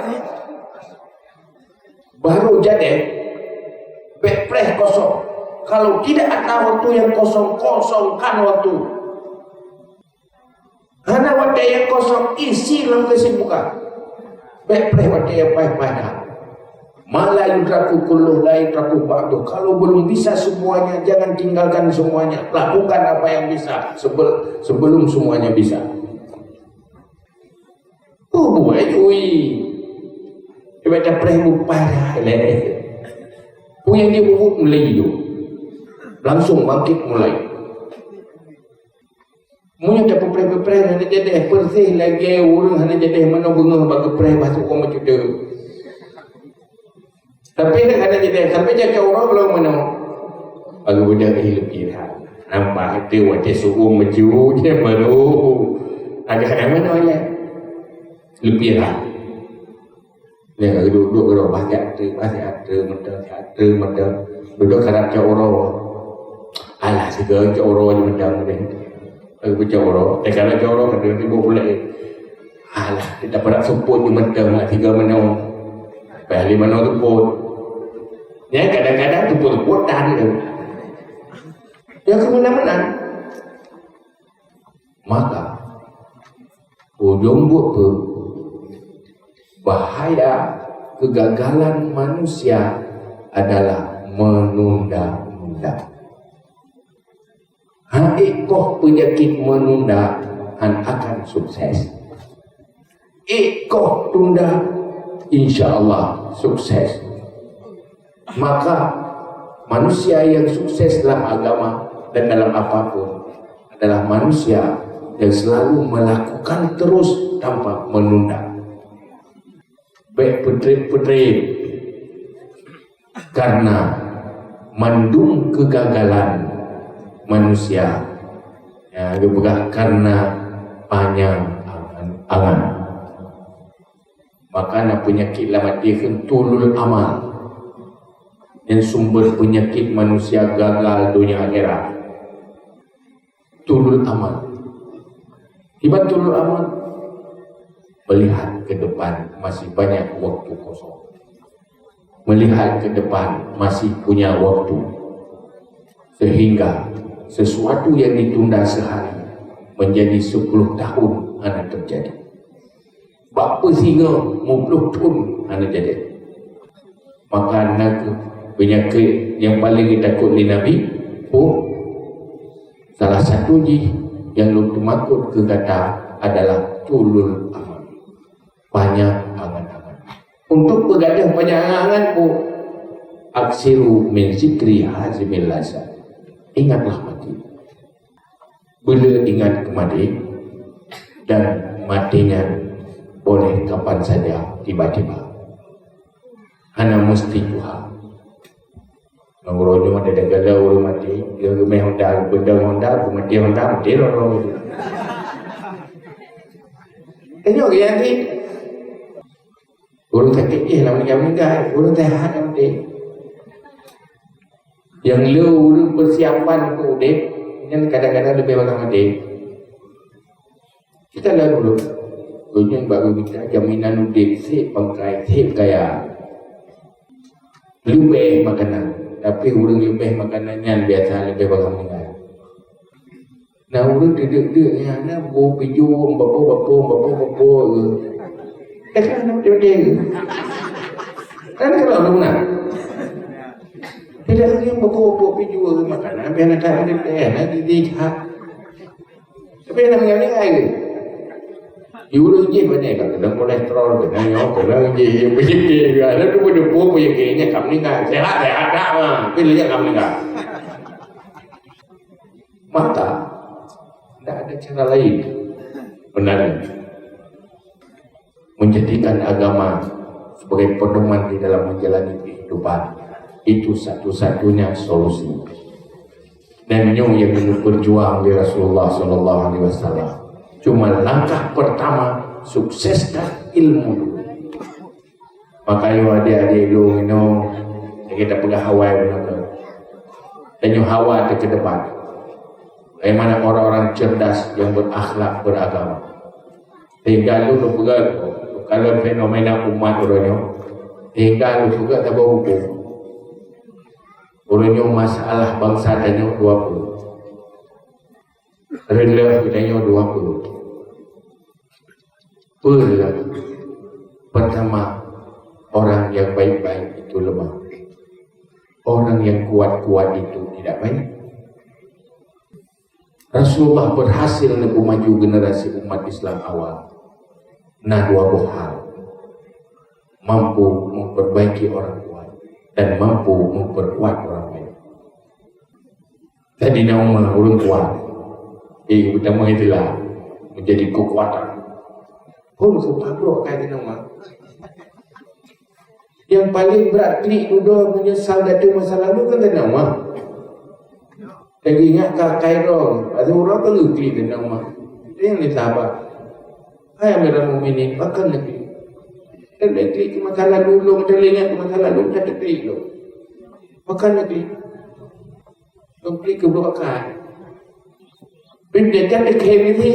baru jadi, bèk preh kosong. Kalau tidak ada waktu yang kosong, kosongkan waktu. Hana watèe nyang kosong, isi lam kesibukan. Bèk preh watèe nyang paih-paih that. Ma la yudraku kulluh la yudraku ba'duh. Kalau belum bisa semuanya, jangan tinggalkan semuanya. Lakukan apa yang bisa sebel-, sebelum semuanya bisa. Oh, buai cui. Ibarat dah preh bupai dah, leh. Pun yang dia bubuh mulai hidup. Langsung bangkit mulai. Meunyoe tapeupreh-peupreh hana jadeh, persis lagèe ureueng hana jadeh manoe beungoh bak geupreh bak sukong meucuteuk. Tapi hana jadeh, sampai jak cot uroe belom manoe. Bak geubeudôh, eh, leupie that. Nampak teuh watèe sukong meucuteuk baru agak hana manoe lé. Leupie that. Nyan ka geuduek-duek keudroe, bah siat teuk, bah siat teuk, mantong siat teuk, mantong. Dudoe karab cot uroe. Alah, sigoe cot uroe jih mantong deh. Lalu beucot uroe. Eh, karab cot uroe, ka tiboh buleuen. Alah, kita parak seupôt jih mantong, nak sigoe manoe. Bah lima manoe seupôt. Nyan kadang-kadang seupôt-seupôt tan tu. Ya, keumeunang-meunang. Maka, ujong buet peuet, bahaya kegagalan manusia adalah menunda-nunda. Ha, ék koh peunyakét menunda, han akan sukses. Ék koh tunda, insya Allah sukses. Maka, manusia yang sukses dalam agama dan dalam apapun adalah manusia yang selalu melakukan terus tanpa menunda. Bèk peutrép-peutrép karena mandum kegagalan manusia, ya, geupeugah karena panyang angan-angan. Maka na peunyakét lam até kheun tulul amal. Nyan sumber peunyakét manusia gagal donya akhirat. Tulul amal. Kiban tulul amal? Melihat ke depan masih banyak waktu kosong. Melihat ke depan masih punya waktu. Sehingga sesuatu yang ditunda sehari menjadi sepuluh tahun hana terjadi. Bak peusingoh muplôh thôn hana jadi. Maka na kheueh peunyakét nyang paleng geutakot lé Nabi, peue? Salah satu jih Nyang lôn teumakot keu gata adalah tulul amal, panyang angan-angan. Untuk peugadôh panyang angan-angan, aksiru min zikri hazimil lazat. Ingatlah mati. Beu le ingat keu maté, dan maté nyan boleh kapan saja tiba-tiba. Hana meusti tuha. Ngon uroe nyoe ada galak ureuëng maté, dia geumeh honda, beudang honda, geumaté honda, maté lom ureuëng itu. Tanyoe geuh nyan cit. Ureuëng sakét jih lah meuninggai-meuninggai, ureuëng seuhat lah maté. Nyang le ureuëng persiapan untuk udép, nyan kadang-kadang leubeh bagaih maté. Kita lalu dulu. Geunyong bak geuh kita jaminan udép sép pangkai, sép kaya. Leubeh makanan. Tapi ureuëng leubeh makanan nyan biasa leubeh bagaih meuninggai. Nah, ureuëng deudek-deudek nyan na bu pijôh, bapo-bapo, bapo-bapo. Eh, kan ada betul-betul. Kan kalau ureuëng na. Tidak lagi bapo-bapo pijôh makanan biar nak ada teh, nak di, di, ha. Tapi nak mengalih air. Ureuëng jih banyak kan kena kolesterol, kena nyoe, kena jih, penyakit juga. Ada tu berdebu penyakitnya kamu ni kan. Sehat, sehat dah. Ha. Tapi lejak kamu ni kan. Maka, tidak ada cara lain sebenarnya menjadikan agama sebagai pedoman di dalam menjalani kehidupan. Itu satu-satunya solusi. Dan nyoe yang dulu berjuang di Rasulullah sallallahu alaihi wasallam. Cuma langkah pertama, sukseskan ilmu dulu. Maka yo adik-adik lu inoe, kita peugah awai beuna. Tanyoe hawa teuh ke depan. Bagaimana orang-orang cerdas yang berakhlak beragama. Sehingga lu peugah, kalau fenomena umat uroe nyoe, sehingga lu peugah saboh buku. Uroe nyoe masalah bangsa tanyoe dua puluh. Rendah tanyoe dua puluh. Peue? Pertama, orang yang baik-baik itu lemah. Orang yang kuat-kuat itu tidak baik. Rasulullah berhasil neupeu maju generasi umat Islam awal. Nah, dua boh hal. Mampu memperbaiki orang kuat dan mampu memperkuat orang baik. Saidina Umar ureuëng kuat. Eh, utama itulah menjadi kekuatan. Pun seupah brok Saidina Umar. Yang paling berat klik dudoe menyesal datu masa lalu kan Saidina Umar. Lagi ingat ka Kairo, ada orang kan klik Saidina Umar. Itu yang disahabat. Hai Amirul Mukminin, bahkan Nabi. Dan klik ke masa lalu, belum teringat ke masa lalu, tak klik tu. Bahkan Nabi. Konflik keubrôk akai. Pih teuka teukhém di si.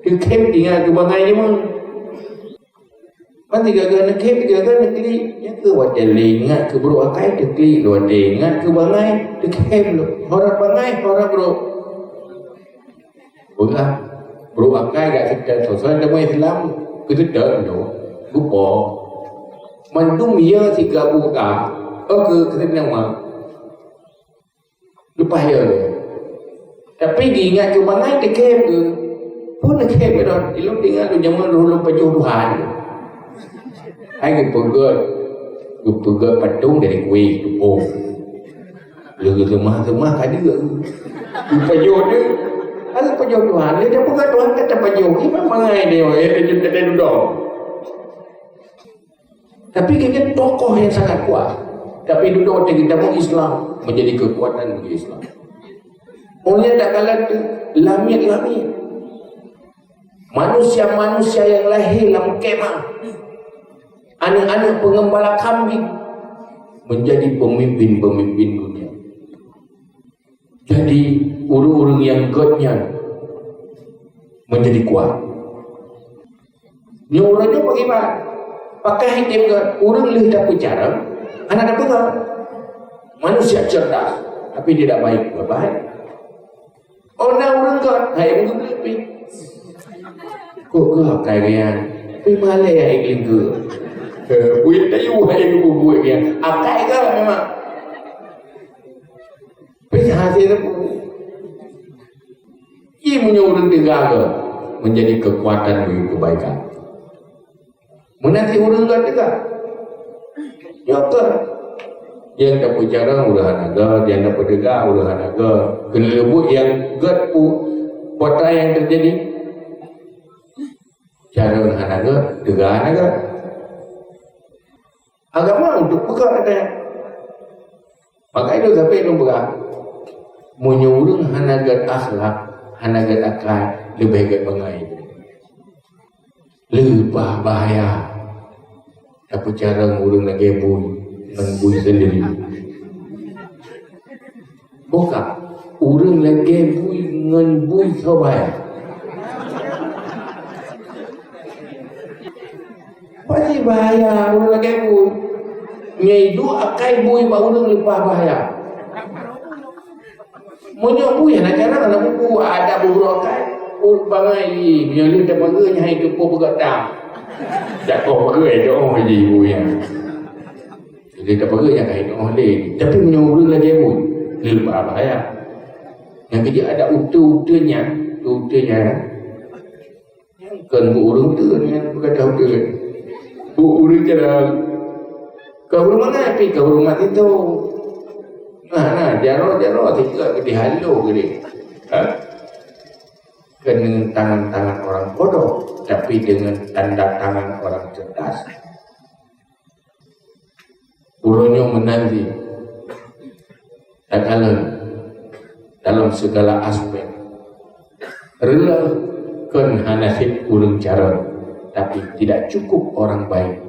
Teukhém tinggai keu bangai jeuem. Mati gaga neukhém, gaga neuklik. Nyan keuh watèe lé ingat keubrôk akai, teuklik lé watèe ingat keu bangai, teukhém lé. Horab bangai, horab brôk. Peugah, brôk akai gak seutôt, soe-soe teuma Islam keu seutôt nyoe, geupo. Mandum ya sigabu ka, oh, keu, keu seutôt nyawa. Leupah ya. Tapi geuingat keu bangai teukhém keu. Peue neukhém keu dah? Ilôn teuingat lôn jameun lôn pajoh Tuhan. Hai geupeugöt, geupeugöt patong dari kueh tupông. Lé geuseumah-seumah ka deuek. Geupajoh deuek. Lalu pajoh Tuhan, lé tapeugah Tuhan ka tapajoh. Iman mangai dia, eh, dia, dia, dia dudong. Tapi geuhnyan tokoh yang sangat kuat. Tapi dudoe watèe geutamong Islam menjadi kekuatan bagi Islam. Oleh tak kala tu, langit-langit. Manusia-manusia yang lahir lam kemah. Anak-anak pengembala kambing menjadi pemimpin-pemimpin dunia. Jadi, ureuëng-ureuëng nyang gét nyan menjadi kuat. Nyoe ureuëng nyoe pakriban? Pakon hana tem gét, ureuëng lheueh tapeucarông, hana tapeugah. Manusia cerdas, tapi tidak baik, buat baik. Oh, na ureuëng gét, hai ureuëng gét pih. Kok gét akai nyan? Pih malèe hai geuh. Eh, buet tayue hai geuh buet nyan. Akai gét memang. Pih hase teupeu. Ci meunyoe ureuëng teuga geuh, menjadi kekuatan bagi kebaikan. Meunan cit ureuëng geuh teuga. Nyoe keuh. Nyang tapeucarông ureuëng hana geuh, nyang tapeuteuga ureuëng hana geuh. Keuneuk leubuet nyang gét pu-, peue nyang teujadi. Carông hana geuh, teuga hana geuh. Agama untuk peugah kata. Maka itu sampai lôn peugah, meunyoe ureuëng hana gét akhlak, hana gét akai, leubeh gét bangai. Leupah bahaya. Tapeucarông ureuëng lagée bui ngon bui sendiri. Bukan, ureuëng lagée bui ngon bui soe bahaya. Pasti bahaya ureuëng lagée bui. Nyai duek akai bui bak ureuëng leupah bahaya. Meunyoe bui hana carông, hana buku, ada buku akai, ureuëng bangai, meunyoe lheueh tapeugah nyan hai keupeue peugah tam. Jakoh peugah doh ji bui nyan. Lheueh tapeugah nyan hai doh lé. Tapi meunyoe ureuëng lagée bui, leupah bahaya. Nyang keujeuet ada uteue-uteue nyan, uteue nyan. Kon bu ureuëng teun nyang beugata uteuen. Bu ureuëng jalan. Keu ureuëng mangat pi keu ureuëng mati tu. Nah, nah, jaroe-jaroe tingkat geude halo geude. Ha? Kon dengan tangan-tangan orang bodoh, tapi dengan tanda tangan orang cerdas. Uroe nyoe meunan jih, takalon dalam segala aspek. Reuloh kon hana seb ureuëng carông, tapi tidak cukup orang baik,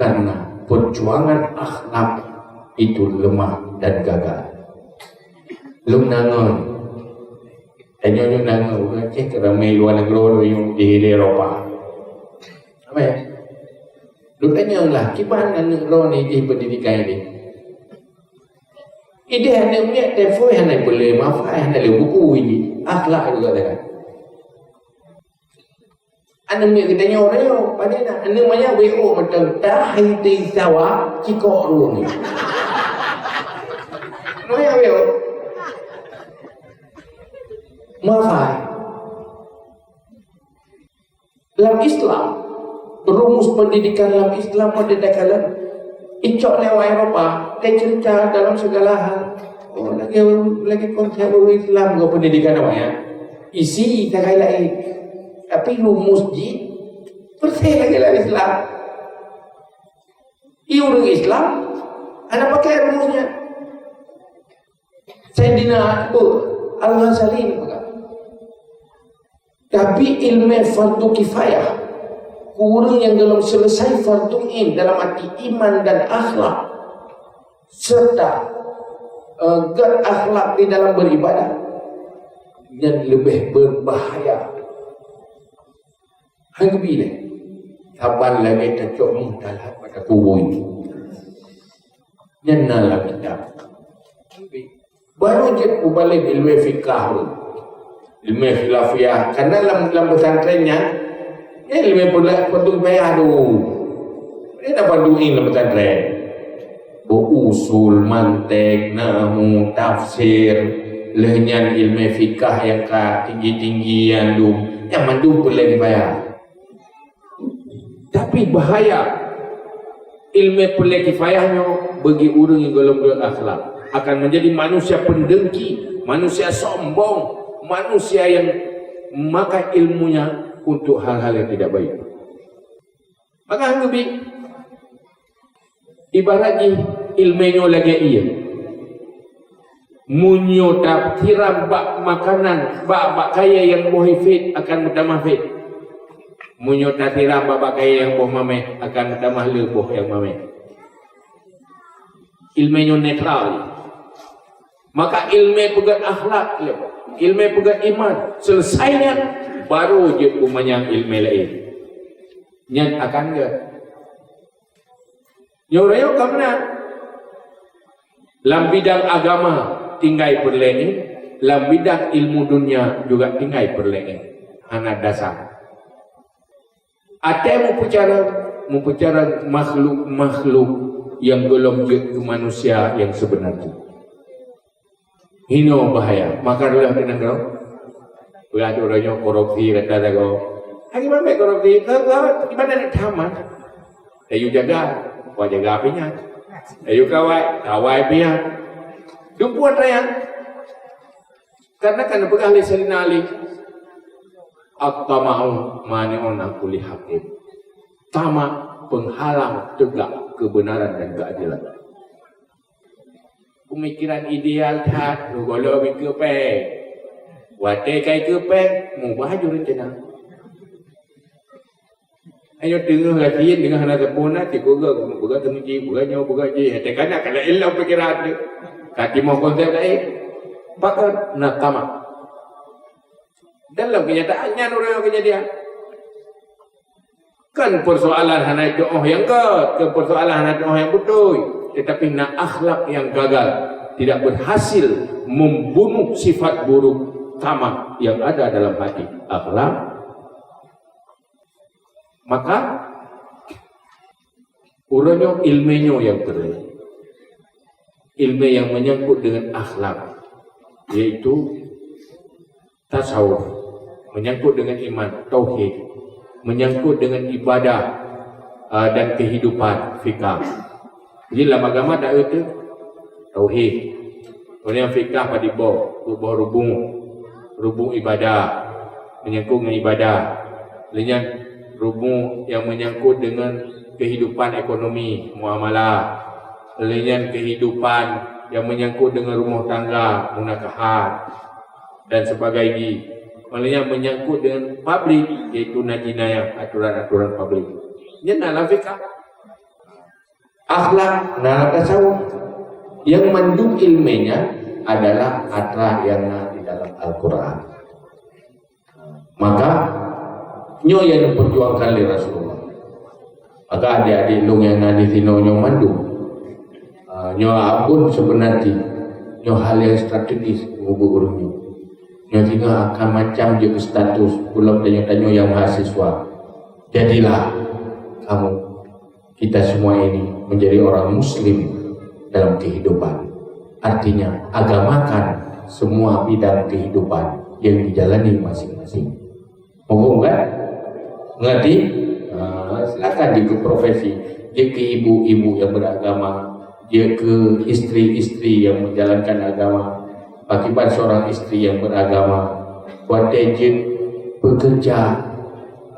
karena perjuangan akhlak itu lemah dan gagal. Lôn nangoi, tanyoe nyoe nangoi ureuëng Aceh ramé luwa nanggroe, ureuëng di Eropa. Apa ya? Lôn tanyong lah, kiban aneuëk droeneuh jih pendidikan ini? Ideh aneuëk miet telepon hana peureulée, maaf, hana lé buku ini. Akhlak juga dah. Aneuëk miet geutanyoe rayo, padahai aneuëk manyak W O mantong, dah hai teusawa, cikok ruang ni. Manyak W O. Maaf. Lam Islam, rumus pendidikan lam Islam ada dalam icok lewat Eropa, dan cerita dalam segala hal. Oh, lagi lagi konsep ureuëng Islam ke pendidikan apa ya? Isi tagai lain. Tapi rumus ji bersih lagi dalam Islam. I ureuëng Islam ada pakai rumusnya. Saidina Abu Al-Ghazali peugah, tapi ilmu fardu kifayah, ureuëng nyang golom selesai fardu ain dalam arti iman dan akhlak, serta uh, gét akhlak di dalam beribadah, yang lebih berbahaya. Hai geubi lé, saban lagée tacok muhtalat pada kubui. Nyan na lam kitab. Baru jeuet mubalek ilmu fikah tu. Ilmu khilafiyah. Karena lam, lam pesantren nyan, ilmu pula peutong payah tu. Ini dapat duit lam pesantren. Usul, mantek, nahu, tafsir, lheueh nyan ilmu fikah nyang ka tinggi-tinggi nyan dum, nyang mandum peureulée dibayar. Tapi bahaya ilmu peureulée kifayah nyoe bagi ureuëng nyang golom-golom akhlak akan menjadi manusia pendengki, manusia sombong, manusia yang memakai ilmunya untuk hal-hal yang tidak baik. Maka hana bi ibarat jih ilmu nyoe lagée ié. Meunyoe tasiram bak makanan, bak, bak kayée nyang boh ifet akan meutamah fet. Meunyoe tasiram bak, bak kayée nyang boh mameh akan meutamah le boh nyang mameh. Ilmu nyoe netral. Maka ilmu peugét akhlak, ilmu peugét iman, selesai nyan baru jeuet beumanyang ilmu laén. Nyan akan gét. Nyoe rayeuk ka meunan. Lam bidang agama tinggai peureulée, lam bidang ilmu dunia juga tinggai peureulée. Hana dasar. Até mupeucara, mupeucara makhluk-makhluk nyang golom jeuet keu manusia nyang seubeuna tu. Hino bahaya. Maka reulah keunan droe. Peugah tu uroe nyoe korupsi rata sagoe. Hai, kiban bèk korupsi, keu, keu, kiban na tamat. Tayue jaga, kawai jaga pih nyan. Tayue kawai, kawai pih nyan. Dumpeue atra nyan. Karena kan peugah lé Saidina Ali, "At-tama'u mani'un an kulli haqqin." Tamak penghalang tegak kebenaran dan keadilan. Pemikiran ideal that, lôn gohlom ikeue péng. Watèe ka ikeue péng, mubah ju reuncana. Ayo teungoh gasien, teungoh hana sapeue na, cit peugah, peugah teumeuji, peugah nyoe, peugah jih. Teuka na ka laén lom pikeran teuh. Ka timoh konsep laén. Pakon na tamak. Dalam kenyataan nyan ureueng keujadian. Kan persoalan hana tuoh nyang gèt, kan persoalan hana tuoh nyang beutôi, tetapi na akhlak yang gagal, tidak berhasil membunuh sifat buruk tamak yang ada dalam hati. Akhlak. Maka, uroe nyoe ilmu nyoe nyang keu-, ilmu yang menyangkut dengan akhlak, yaitu tasawuf, menyangkut dengan iman, tauhid, menyangkut dengan ibadah, ah, dan kehidupan, fikah. Jadi lam agama tak ada tauhid. Kemudian fikah padum boh, dua boh rubung, rubung ibadah, menyangkut dengan ibadah. Lalu nyan rubung yang menyangkut dengan kehidupan ekonomi, muamalah. Lalu nyan kehidupan yang menyangkut dengan rumah tangga, munakahat dan sebagainya. Maksudnya menyangkut dengan publik, yaitu na jinayah, aturan-aturan publik. Nyan dalam fikah. Akhlak na tasawuf. Yang mandum ilmenya adalah atra yang na di dalam Al-Quran. Maka, nyoe yang diperjuangkan oleh Rasulullah. Maka adik-adik lôn yang na di sinoe nyoe mandum, ah, nyoe abon sebenarnya, nyoe hal yang strategis untuk ureueng nyoe. Nyoe singoh akan macam jeuet keu status, ulôn tanyoe-tanyoe yang mahasiswa. Jadilah kamu, kita semua ini menjadi orang muslim dalam kehidupan. Artinya, agamakan semua bidang kehidupan yang dijalani masing-masing. Muphom kan? Ngerti? Ha, silakan jeuet keu profesi. Jeuet keu ibu-ibu yang beragama. Jeuet keu isteri-isteri yang menjalankan agama. Akibat seorang isteri yang beragama. Watèe jeuet pekerja,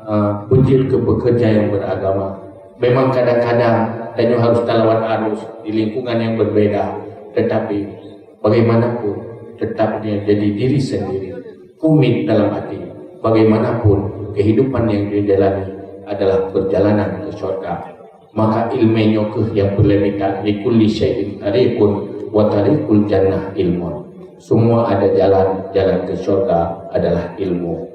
ha, peujeuet keu pekerja yang beragama. Memang kadang-kadang tanyoe harus talawan arus di lingkungan yang berbeda. Tetapi bagaimanapun, tetap dia jadi diri sendiri. Komit dalam hati, bagaimanapun kehidupan yang dijalani adalah perjalanan ke syurga. Maka ilmu nyoe keuh yang peureulèe mita, "Likulli syai'in tariqun wa tariqul jannah ilmun." Semua ada jalan, jalan ke syurga adalah ilmu.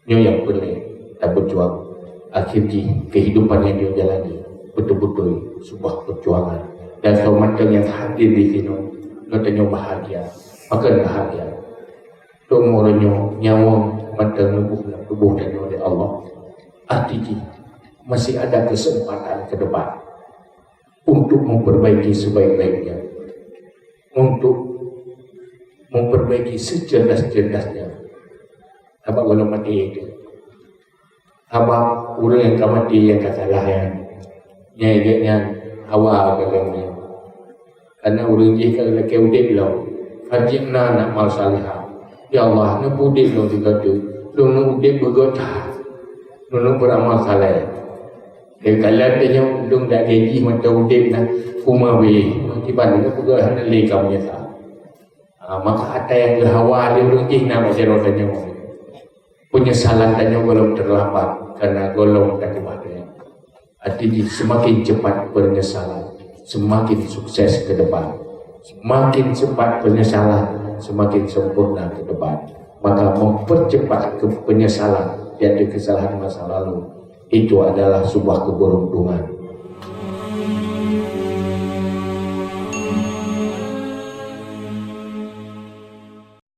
Nyoe nyang peureulèe tapeurjuang. Akhir jih, kehidupan nyang geujalani beutôi-beutôi sebuah perjuangan. Dan soe mantong nyang hadir di sinoe, geutanyoe bahagia. Pakon bahagia? Teuma uroe nyoe nyawa mantong neuboh lam tuboh tanyoe lé Allah. Arti jih, masih ada kesempatan ke depan untuk memperbaiki sebaik-baiknya, untuk memperbaiki secerdas-cerdasnya. Sabab gohlom maté itu. Sabab ureueng nyang ka maté, nyang ka salah nyan, nyang gét nyan hawa ka lom nyan. Karena ureueng jih ka lakèe udép lom. "Farji'na na'mal salihah." "Ya Allah, neupeue udép lôn sigoe teuk. Lôn udép beugöt that. Lôn beuramal saleh." Lé kalon tanyoe, lôn dak gaji mantong udép na, kuma wéh. Kiban lôn peugah hana lé ka meunyeusal. Ah, maka atra nyang geuhawa lé ureueng jih na bak jaroe tanyoe. Penyesalan tanyoe gohlom terlambat karena gohlom takeubah tanyoe. Arti jih, semakin cepat penyesalan, semakin sukses ke depan. Semakin cepat penyesalan, semakin sempurna ke depan. Maka mempercepat ke penyesalan dari kesalahan masa lalu, itu adalah sebuah keberuntungan.